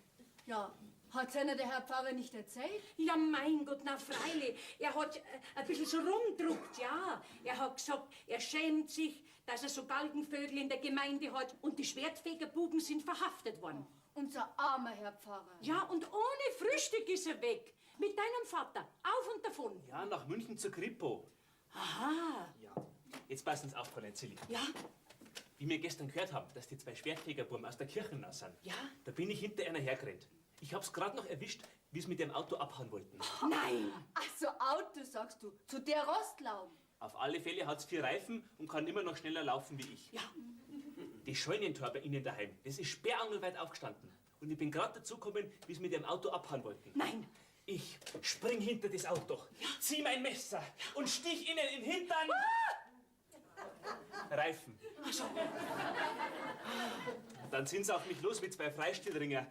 Ja, hat's einer der Herr Pfarrer nicht erzählt? Ja, mein Gott, na freilich. Er hat ein bisschen so rumdruckt, ja. Er hat gesagt, er schämt sich, dass er so Galgenvögel in der Gemeinde hat und die Schwertfegerbuben sind verhaftet worden. Unser armer Herr Pfarrer. Ja, und ohne Frühstück ist er weg. Mit deinem Vater. Auf und davon. Ja, nach München zur Kripo. Aha. Ja. Jetzt passen Sie auf, Fräulein Zilli. Ja, Wie wir gestern gehört haben, dass die zwei Schwertfegerbuben aus der Kirche raus sind. Ja. Da bin ich hinter einer hergerannt. Ich hab's grad noch erwischt, wie sie mit dem Auto abhauen wollten. nein. Ach so, Auto, sagst du. Zu der Rostlaum. Auf alle Fälle hat's 4 Reifen und kann immer noch schneller laufen wie ich. Ja. Das Scheunentor bei Ihnen daheim, das ist sperrangelweit aufgestanden. Und ich bin grad dazu gekommen, wie sie mit dem Auto abhauen wollten. Nein. Ich spring hinter das Auto, zieh mein Messer und stich ihnen in den Hintern. Ah! Reifen. Ach so. Dann sind sie auf mich los mit 2 Freistilringer.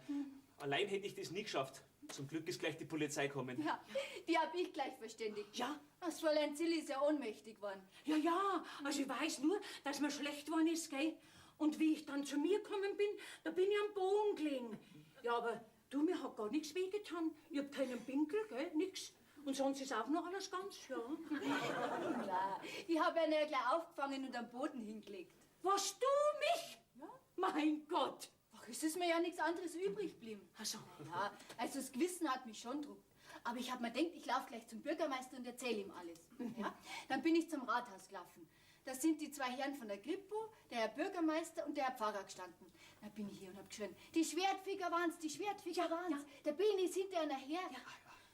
Allein hätte ich das nie geschafft. Zum Glück ist gleich die Polizei gekommen. Ja, die hab ich gleich verständigt. Ja. Das Fräulein Zilli ist ja ohnmächtig geworden. Ja, ja, also ich weiß nur, dass mir schlecht geworden ist, gell? Und wie ich dann zu mir gekommen bin, da bin ich am Boden gelegen. Ja, aber du, mir hat gar nichts wehgetan. Ich hab keinen Pinkel, gell? Nix. Und sonst ist auch noch alles ganz, ja. Na, ich hab ihn ja gleich aufgefangen und am Boden hingelegt. Was, du mich? Ja. Mein Gott. Ach, es ist mir ja nichts anderes übrig geblieben. Ach so. Ja, also das Gewissen hat mich schon druckt. Aber ich hab mir gedacht, ich lauf gleich zum Bürgermeister und erzähl ihm alles. Ja? Dann bin ich zum Rathaus gelaufen. Da sind die 2 Herren von der Kripo, der Herr Bürgermeister und der Herr Pfarrer gestanden. Da bin ich hier und hab geschrien, die Schwertfeger waren's, die Schwertfeger waren's. Ja. Der Beni ist hinter einer her. Ja.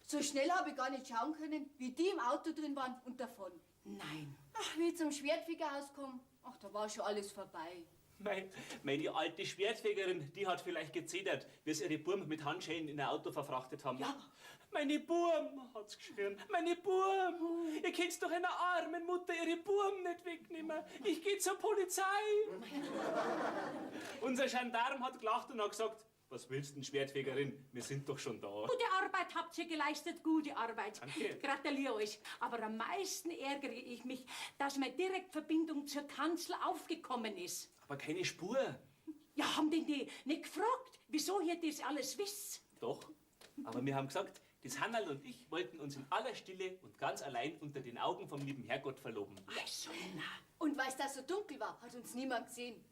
So schnell hab ich gar nicht schauen können, wie die im Auto drin waren und davon. Nein. Ach, wie ich zum Schwertfegerhaus komm, ach, da war schon alles vorbei. Meine alte Schwertfegerin, die hat vielleicht gezedert, wie sie ihre Burm mit Handschellen in ein Auto verfrachtet haben. Ja. Meine Burm, hat's geschrien. Meine Burm! Ihr könnt doch einer armen Mutter ihre Burm nicht wegnehmen. Ich geh zur Polizei. Unser Gendarm hat gelacht und hat gesagt, Was willst denn, Schwertfegerin? Wir sind doch schon da. Gute Arbeit habt ihr geleistet, gute Arbeit. Danke. Gratuliere euch. Aber am meisten ärgere ich mich, dass meine Direktverbindung zur Kanzel aufgekommen ist. Aber keine Spur. Ja, haben denn die nicht gefragt, wieso ihr das alles wisst? Doch. Aber wir haben gesagt, das Hannerl und ich wollten uns in aller Stille und ganz allein unter den Augen vom lieben Herrgott verloben. Also, na. Und weil es da so dunkel war, hat uns niemand gesehen.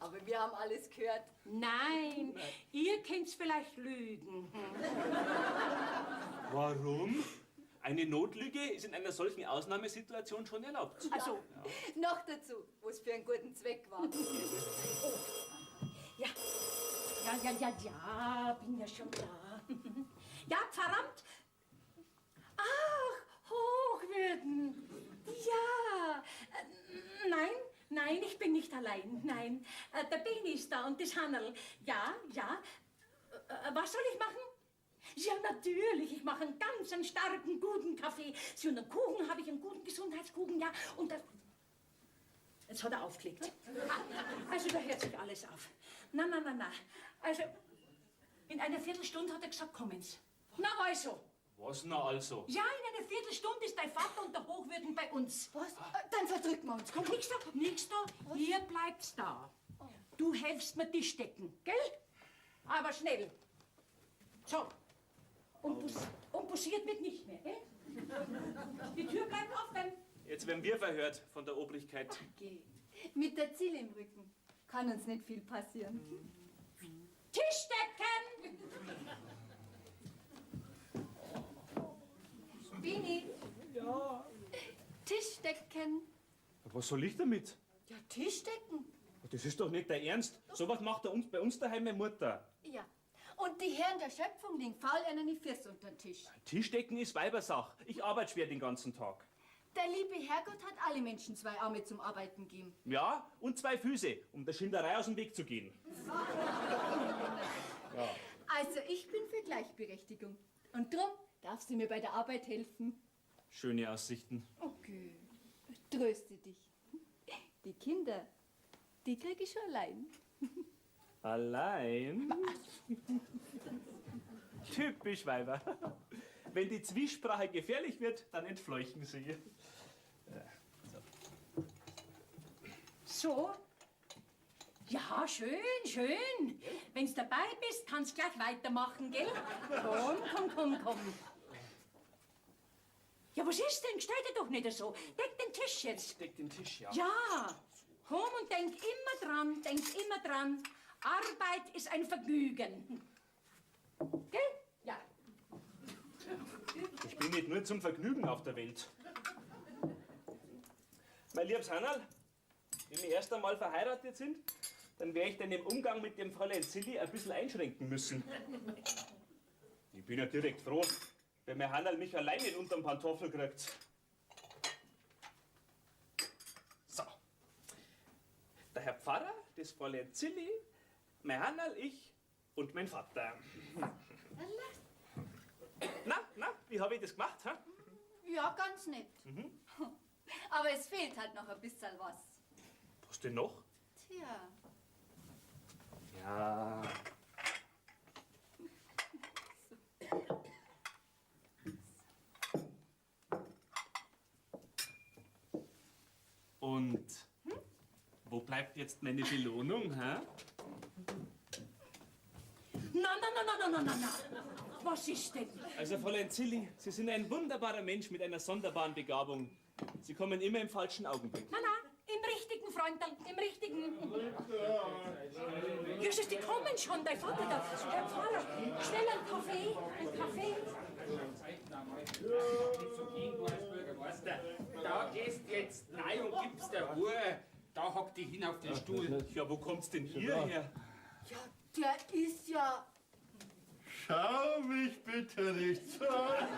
Aber wir haben alles gehört. Nein, ihr könnt's vielleicht lügen. Warum? Eine Notlüge ist in einer solchen Ausnahmesituation schon erlaubt. Also, Noch dazu, wo es für einen guten Zweck war. ja. Ja, ja, ja, ja, bin ja schon da. Ja, Pfarramt. Ach, Hochwürden. Ja. Nein, nein, ich bin nicht allein. Nein, der Beni ist da und das Hannerl. Ja, ja. Was soll ich machen? Ja, natürlich. Ich mache einen ganz einen starken, guten Kaffee. Sie und einen Kuchen habe ich, einen guten Gesundheitskuchen, ja. Und das... Jetzt hat er aufgelegt. Also, da hört sich alles auf. Na, na, na, na. Also, in einer Viertelstunde hat er gesagt, kommen's. Na also. Was na also? Ja, in einer Viertelstunde ist dein Vater und der Hochwürden bei uns. Was? Dann verdrücken wir uns. Komm, nix da, nix da. Ihr bleibt's da. Du helfst mir Tisch decken, gell? Aber schnell. So. Und, und bussiert wird nicht mehr, gell? Die Tür bleibt offen. Jetzt werden wir verhört von der Obrigkeit. Geh. Mit der Ziel im Rücken. Kann uns nicht viel passieren. Tisch decken! Bini. Ja. Tisch decken. Was soll ich damit? Ja, Tisch decken. Das ist doch nicht der Ernst. So was macht er uns, bei uns daheim meine Mutter. Ja. Und die Herren der Schöpfung legen faul einen die Füße unter den Tisch. Tischdecken ist Weibersache. Ich arbeite schwer den ganzen Tag. Der liebe Herrgott hat alle Menschen zwei Arme zum Arbeiten gegeben. Ja, und zwei Füße, um der Schinderei aus dem Weg zu gehen. Ja. Also ich bin für Gleichberechtigung. Und drum darfst du mir bei der Arbeit helfen. Schöne Aussichten. Okay. Tröste dich. Die Kinder, die krieg ich schon allein. Allein? Typisch Weiber. Wenn die Zwiesprache gefährlich wird, dann entfleuchen sie. So. Ja, schön, schön. Wenn's dabei bist, kannst gleich weitermachen, gell? Komm, komm, komm, komm. Ja, was ist denn? Stell dich doch nicht so. Deck den Tisch jetzt. Deck den Tisch, ja. Ja. Komm und denk immer dran, denk immer dran. Arbeit ist ein Vergnügen. Gell? Ja. Ich bin nicht nur zum Vergnügen auf der Welt. Mein liebes Hannerl, wenn wir erst einmal verheiratet sind, dann werde ich deinen Umgang mit dem Fräulein Zilli ein bisschen einschränken müssen. Ich bin ja direkt froh, wenn mein Hannerl mich allein nicht unterm Pantoffel kriegt. So. Der Herr Pfarrer, das Fräulein Zilli, mein Hannerl, ich und mein Vater. Na, na, wie habe ich das gemacht? Ha? Ja, ganz nett. Mhm. Aber es fehlt halt noch ein bisschen was. Was denn noch? Tja. Ja. Und wo bleibt jetzt meine Belohnung, hä? Na, na, na, na, na, na, na. Was ist denn? Also, Fräulein Zilli, Sie sind ein wunderbarer Mensch mit einer sonderbaren Begabung. Sie kommen immer im falschen Augenblick. Na, na, im richtigen, Freundl, im richtigen. Jesus, die kommen schon, dein Vater da. Herr Pfarrer, schnell einen Kaffee, einen Kaffee. Da gehst jetzt rein und gibst der Ruhe. Da hock dich hin auf den Stuhl. Ja, wo kommt's denn hierher? Ja, der ist ja... Schau mich bitte nicht so an.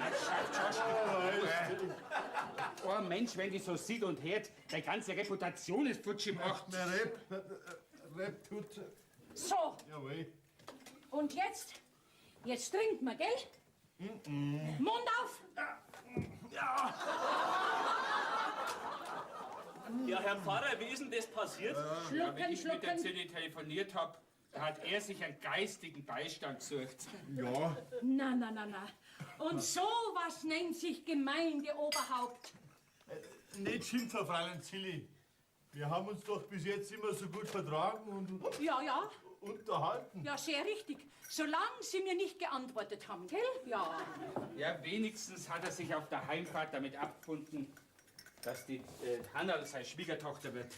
Oh Mensch, wenn die so sieht und hört, deine ganze Reputation ist futsch gemacht. Rep tut. So, Jawohl. und jetzt? Jetzt trinkt man, gell? Mund auf! Ja, Herr Pfarrer, wie ist denn das passiert? Ja, Schlucken, wenn ich mit der schlucken. Zilli telefoniert hab, Da hat er sich einen geistigen Beistand gesucht. Ja. Na, na, na, na. Und sowas nennt sich Gemeindeoberhaupt. Nicht schimpfen, Fräulein Zilli. Wir haben uns doch bis jetzt immer so gut vertragen und Ja, ja. unterhalten. Ja, sehr richtig. Solange Sie mir nicht geantwortet haben, gell? Ja. Ja, wenigstens hat er sich auf der Heimfahrt damit abgefunden, dass die Hannerl seine Schwiegertochter wird.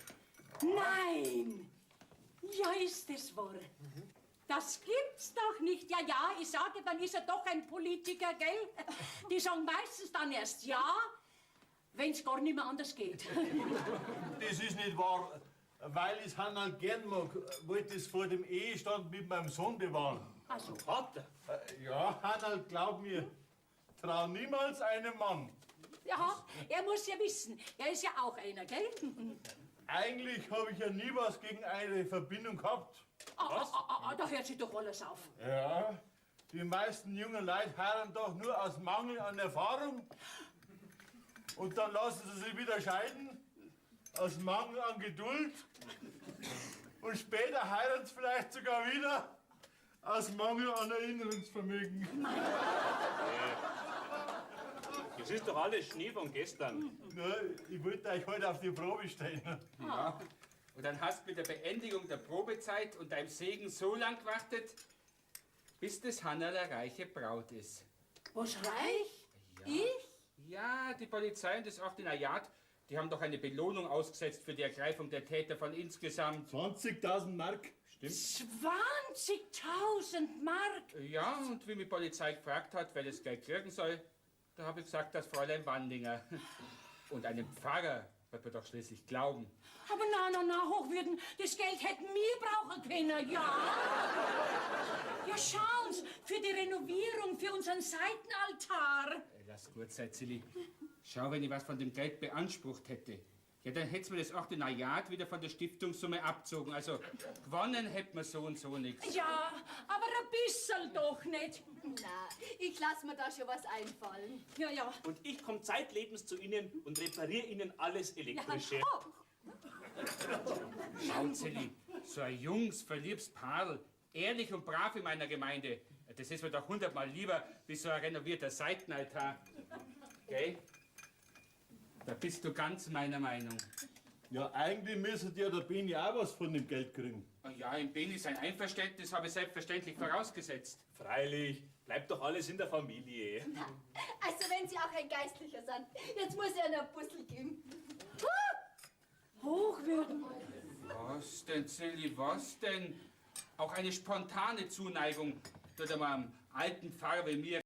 Nein! Ja, ist es wahr. Das gibt's doch nicht. Ja, ja, ich sage, dann ist er doch ein Politiker, gell? Die sagen meistens dann erst ja, wenn's gar nicht mehr anders geht. Das ist nicht wahr. Weil ich's Hannerl gern mag, wollte ich's vor dem Ehestand mit meinem Sohn bewahren. Also. Vater? Ja, Hannerl, glaub mir, trau niemals einem Mann. Ja, er muss ja wissen, er ist ja auch einer, gell? Eigentlich habe ich ja nie was gegen eine Verbindung gehabt. Ah, ah, ah, ah, da hört sich doch alles auf. Ja, die meisten jungen Leute heiraten doch nur aus Mangel an Erfahrung. Und dann lassen sie sich wieder scheiden, aus Mangel an Geduld. Und später heiraten sie vielleicht sogar wieder, aus Mangel an Erinnerungsvermögen. Das ist doch alles Schnee von gestern. Na, ich wollte euch heute auf die Probe stellen. Ja. Und dann hast du mit der Beendigung der Probezeit und deinem Segen so lang gewartet, bis das Hannerl eine reiche Braut ist. Was, reich? Ja. Ich? Ja, die Polizei und das Ordinariat, die haben doch eine Belohnung ausgesetzt für die Ergreifung der Täter von insgesamt 20.000 Mark. Stimmt. 20.000 Mark? Ja, und wie mich die Polizei gefragt hat, wer das Geld kriegen soll, da habe ich gesagt, das Fräulein Wandinger. Und einem Pfarrer wird man doch schließlich glauben. Aber na, na, na, Hochwürden, das Geld hätten wir brauchen können, ja. Ja, schauen Sie, für die Renovierung, für unseren Seitenaltar. Lass gut sein, Zilli. Schau, wenn ich was von dem Geld beansprucht hätte. Ja, dann hätt's mir das Ordinariat wieder von der Stiftungssumme abzogen. Also, gewonnen hätt man so und so nichts. Ja, aber ein bisschen doch nicht. Na, ich lass mir da schon was einfallen. Ja, ja. Und ich komm zeitlebens zu Ihnen und repariere Ihnen alles Elektrische. Ja. Oh. Schau, Zilli, so ein junges, verliebtes Paarl, ehrlich und brav in meiner Gemeinde, das ist mir doch 100-mal lieber, wie so ein renovierter Seitenaltar. Gell? Da bist du ganz meiner Meinung. Ja, eigentlich müsste ja der Beni auch was von dem Geld kriegen. Ja, im Beni sein Einverständnis habe ich selbstverständlich vorausgesetzt. Freilich, bleibt doch alles in der Familie. Na, also wenn Sie auch ein Geistlicher sind, jetzt muss ich einen Puzzle geben. Hochwürden. Was denn, Zilli, was denn? Auch eine spontane Zuneigung tut einem alten Pfarrer wie mir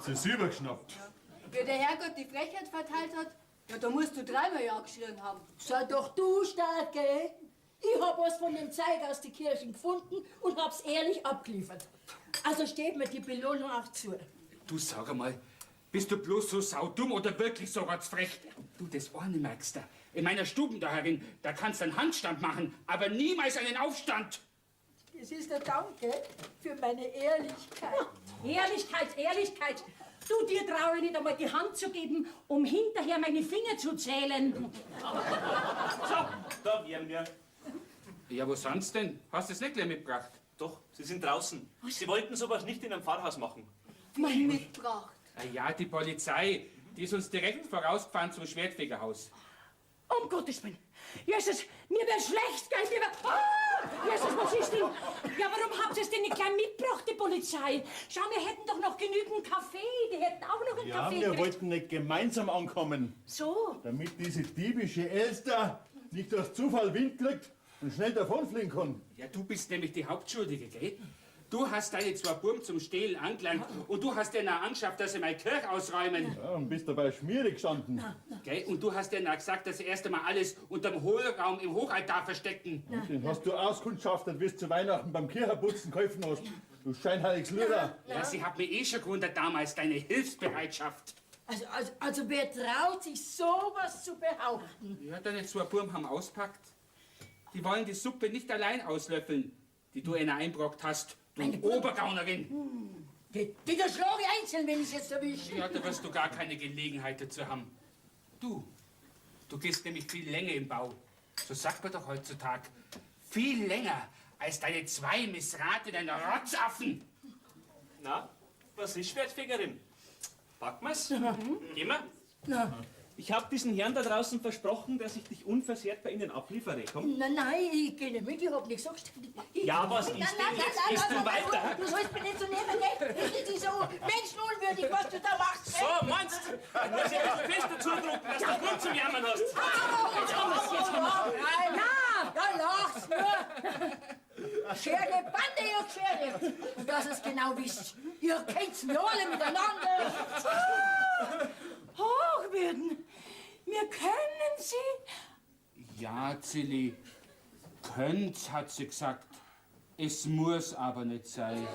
Hat sie selber geschnappt. Wie der Herrgott die Frechheit verteilt hat, ja, da musst du dreimal Ja geschrien haben. Sei doch du stark, gell? Ich hab was von dem Zeug aus den Kirchen gefunden und hab's ehrlich abgeliefert. Also steht mir die Belohnung auch zu. Du sag einmal, bist du bloß so saudumm oder wirklich so rotzfrech? Du, das eine merkst du. In meiner Stube da herin, da kannst du einen Handstand machen, aber niemals einen Aufstand. Das ist der Danke für meine Ehrlichkeit. Ehrlichkeit, Ehrlichkeit. Du, dir traue ich nicht einmal die Hand zu geben, um hinterher meine Finger zu zählen. So, da wären wir. Ja, wo sind's denn? Hast du es nicht gleich mitgebracht? Doch, sie sind draußen. Sie wollten sowas nicht in einem Pfarrhaus machen. Mein mitgebracht. Ah ja, die Polizei, die ist uns direkt vorausgefahren zum Schwertfegerhaus. Um Gottes Willen. Jesus, mir wird schlecht, gell? Mir wird... Ah! Jesus, was ist denn? Ja, warum habt ihr es denn nicht gleich mitgebracht, die Polizei? Schau, wir hätten doch noch genügend Kaffee. Die hätten auch noch einen Ja, Kaffee wir gekriegt. wollten nicht gemeinsam ankommen. So. Damit diese diebische Elster nicht durch Zufall Wind kriegt und schnell davonfliegen kann. Ja, du bist nämlich die Hauptschuldige, gell? Du hast deine zwei Burm zum Stehlen angelangt und du hast denen auch angeschafft, dass sie meine Kirche ausräumen. Ja, und bist dabei schmierig gestanden. Gell? Und du hast denen auch gesagt, dass sie erst einmal alles unterm Hohlraum im Hochaltar verstecken. Den hast du auskundschaftet, wie du zu Weihnachten beim Kirchenputzen geholfen hast. Du scheinheiliges Lüder. Ja, sie hat mir eh schon gewundert damals, deine Hilfsbereitschaft. Also wer traut sich sowas zu behaupten? Ja, deine zwei Burm haben auspackt. Die wollen die Suppe nicht allein auslöffeln, die du ihnen einbrockt hast, du Obergaunerin. Die, die da schlage ich einzeln, wenn ich jetzt erwische. Ja, da wirst du gar keine Gelegenheit dazu haben. Du, du gehst nämlich viel länger im Bau. So sagt man doch heutzutage. Viel länger als deine zwei missratenen Rotzaffen. Na, was ist, Schwertfegerin? Packen wir's? Gehen wir? Na. Ich habe diesen Herrn da draußen versprochen, dass ich dich unversehrt bei ihnen abliefere. Komm. Nein, nein, ich gehe nicht mit, ich hab nichts gesagt. Ich, Ja, was ist Nein, denn nein, jetzt? nein, Gehst nein, du nein, weiter? Du sollst mich nicht so nehmen, gell? Das ist so menschenunwürdig, was du da machst. So, meinst du? Ich muss ja ein bisschen fester zudrucken, dass du Grund zum Jammern hast. Jetzt haben wir's, jetzt haben wir's. Ja, ja, lach's nur. Schere, Bande, ihr Schere. Und dass ihr's genau wisst. Ihr kennt's mir alle miteinander. Hochwürden, wir können sie. Ja, Zilli, könnt's, hat sie gesagt. Es muss aber nicht sein.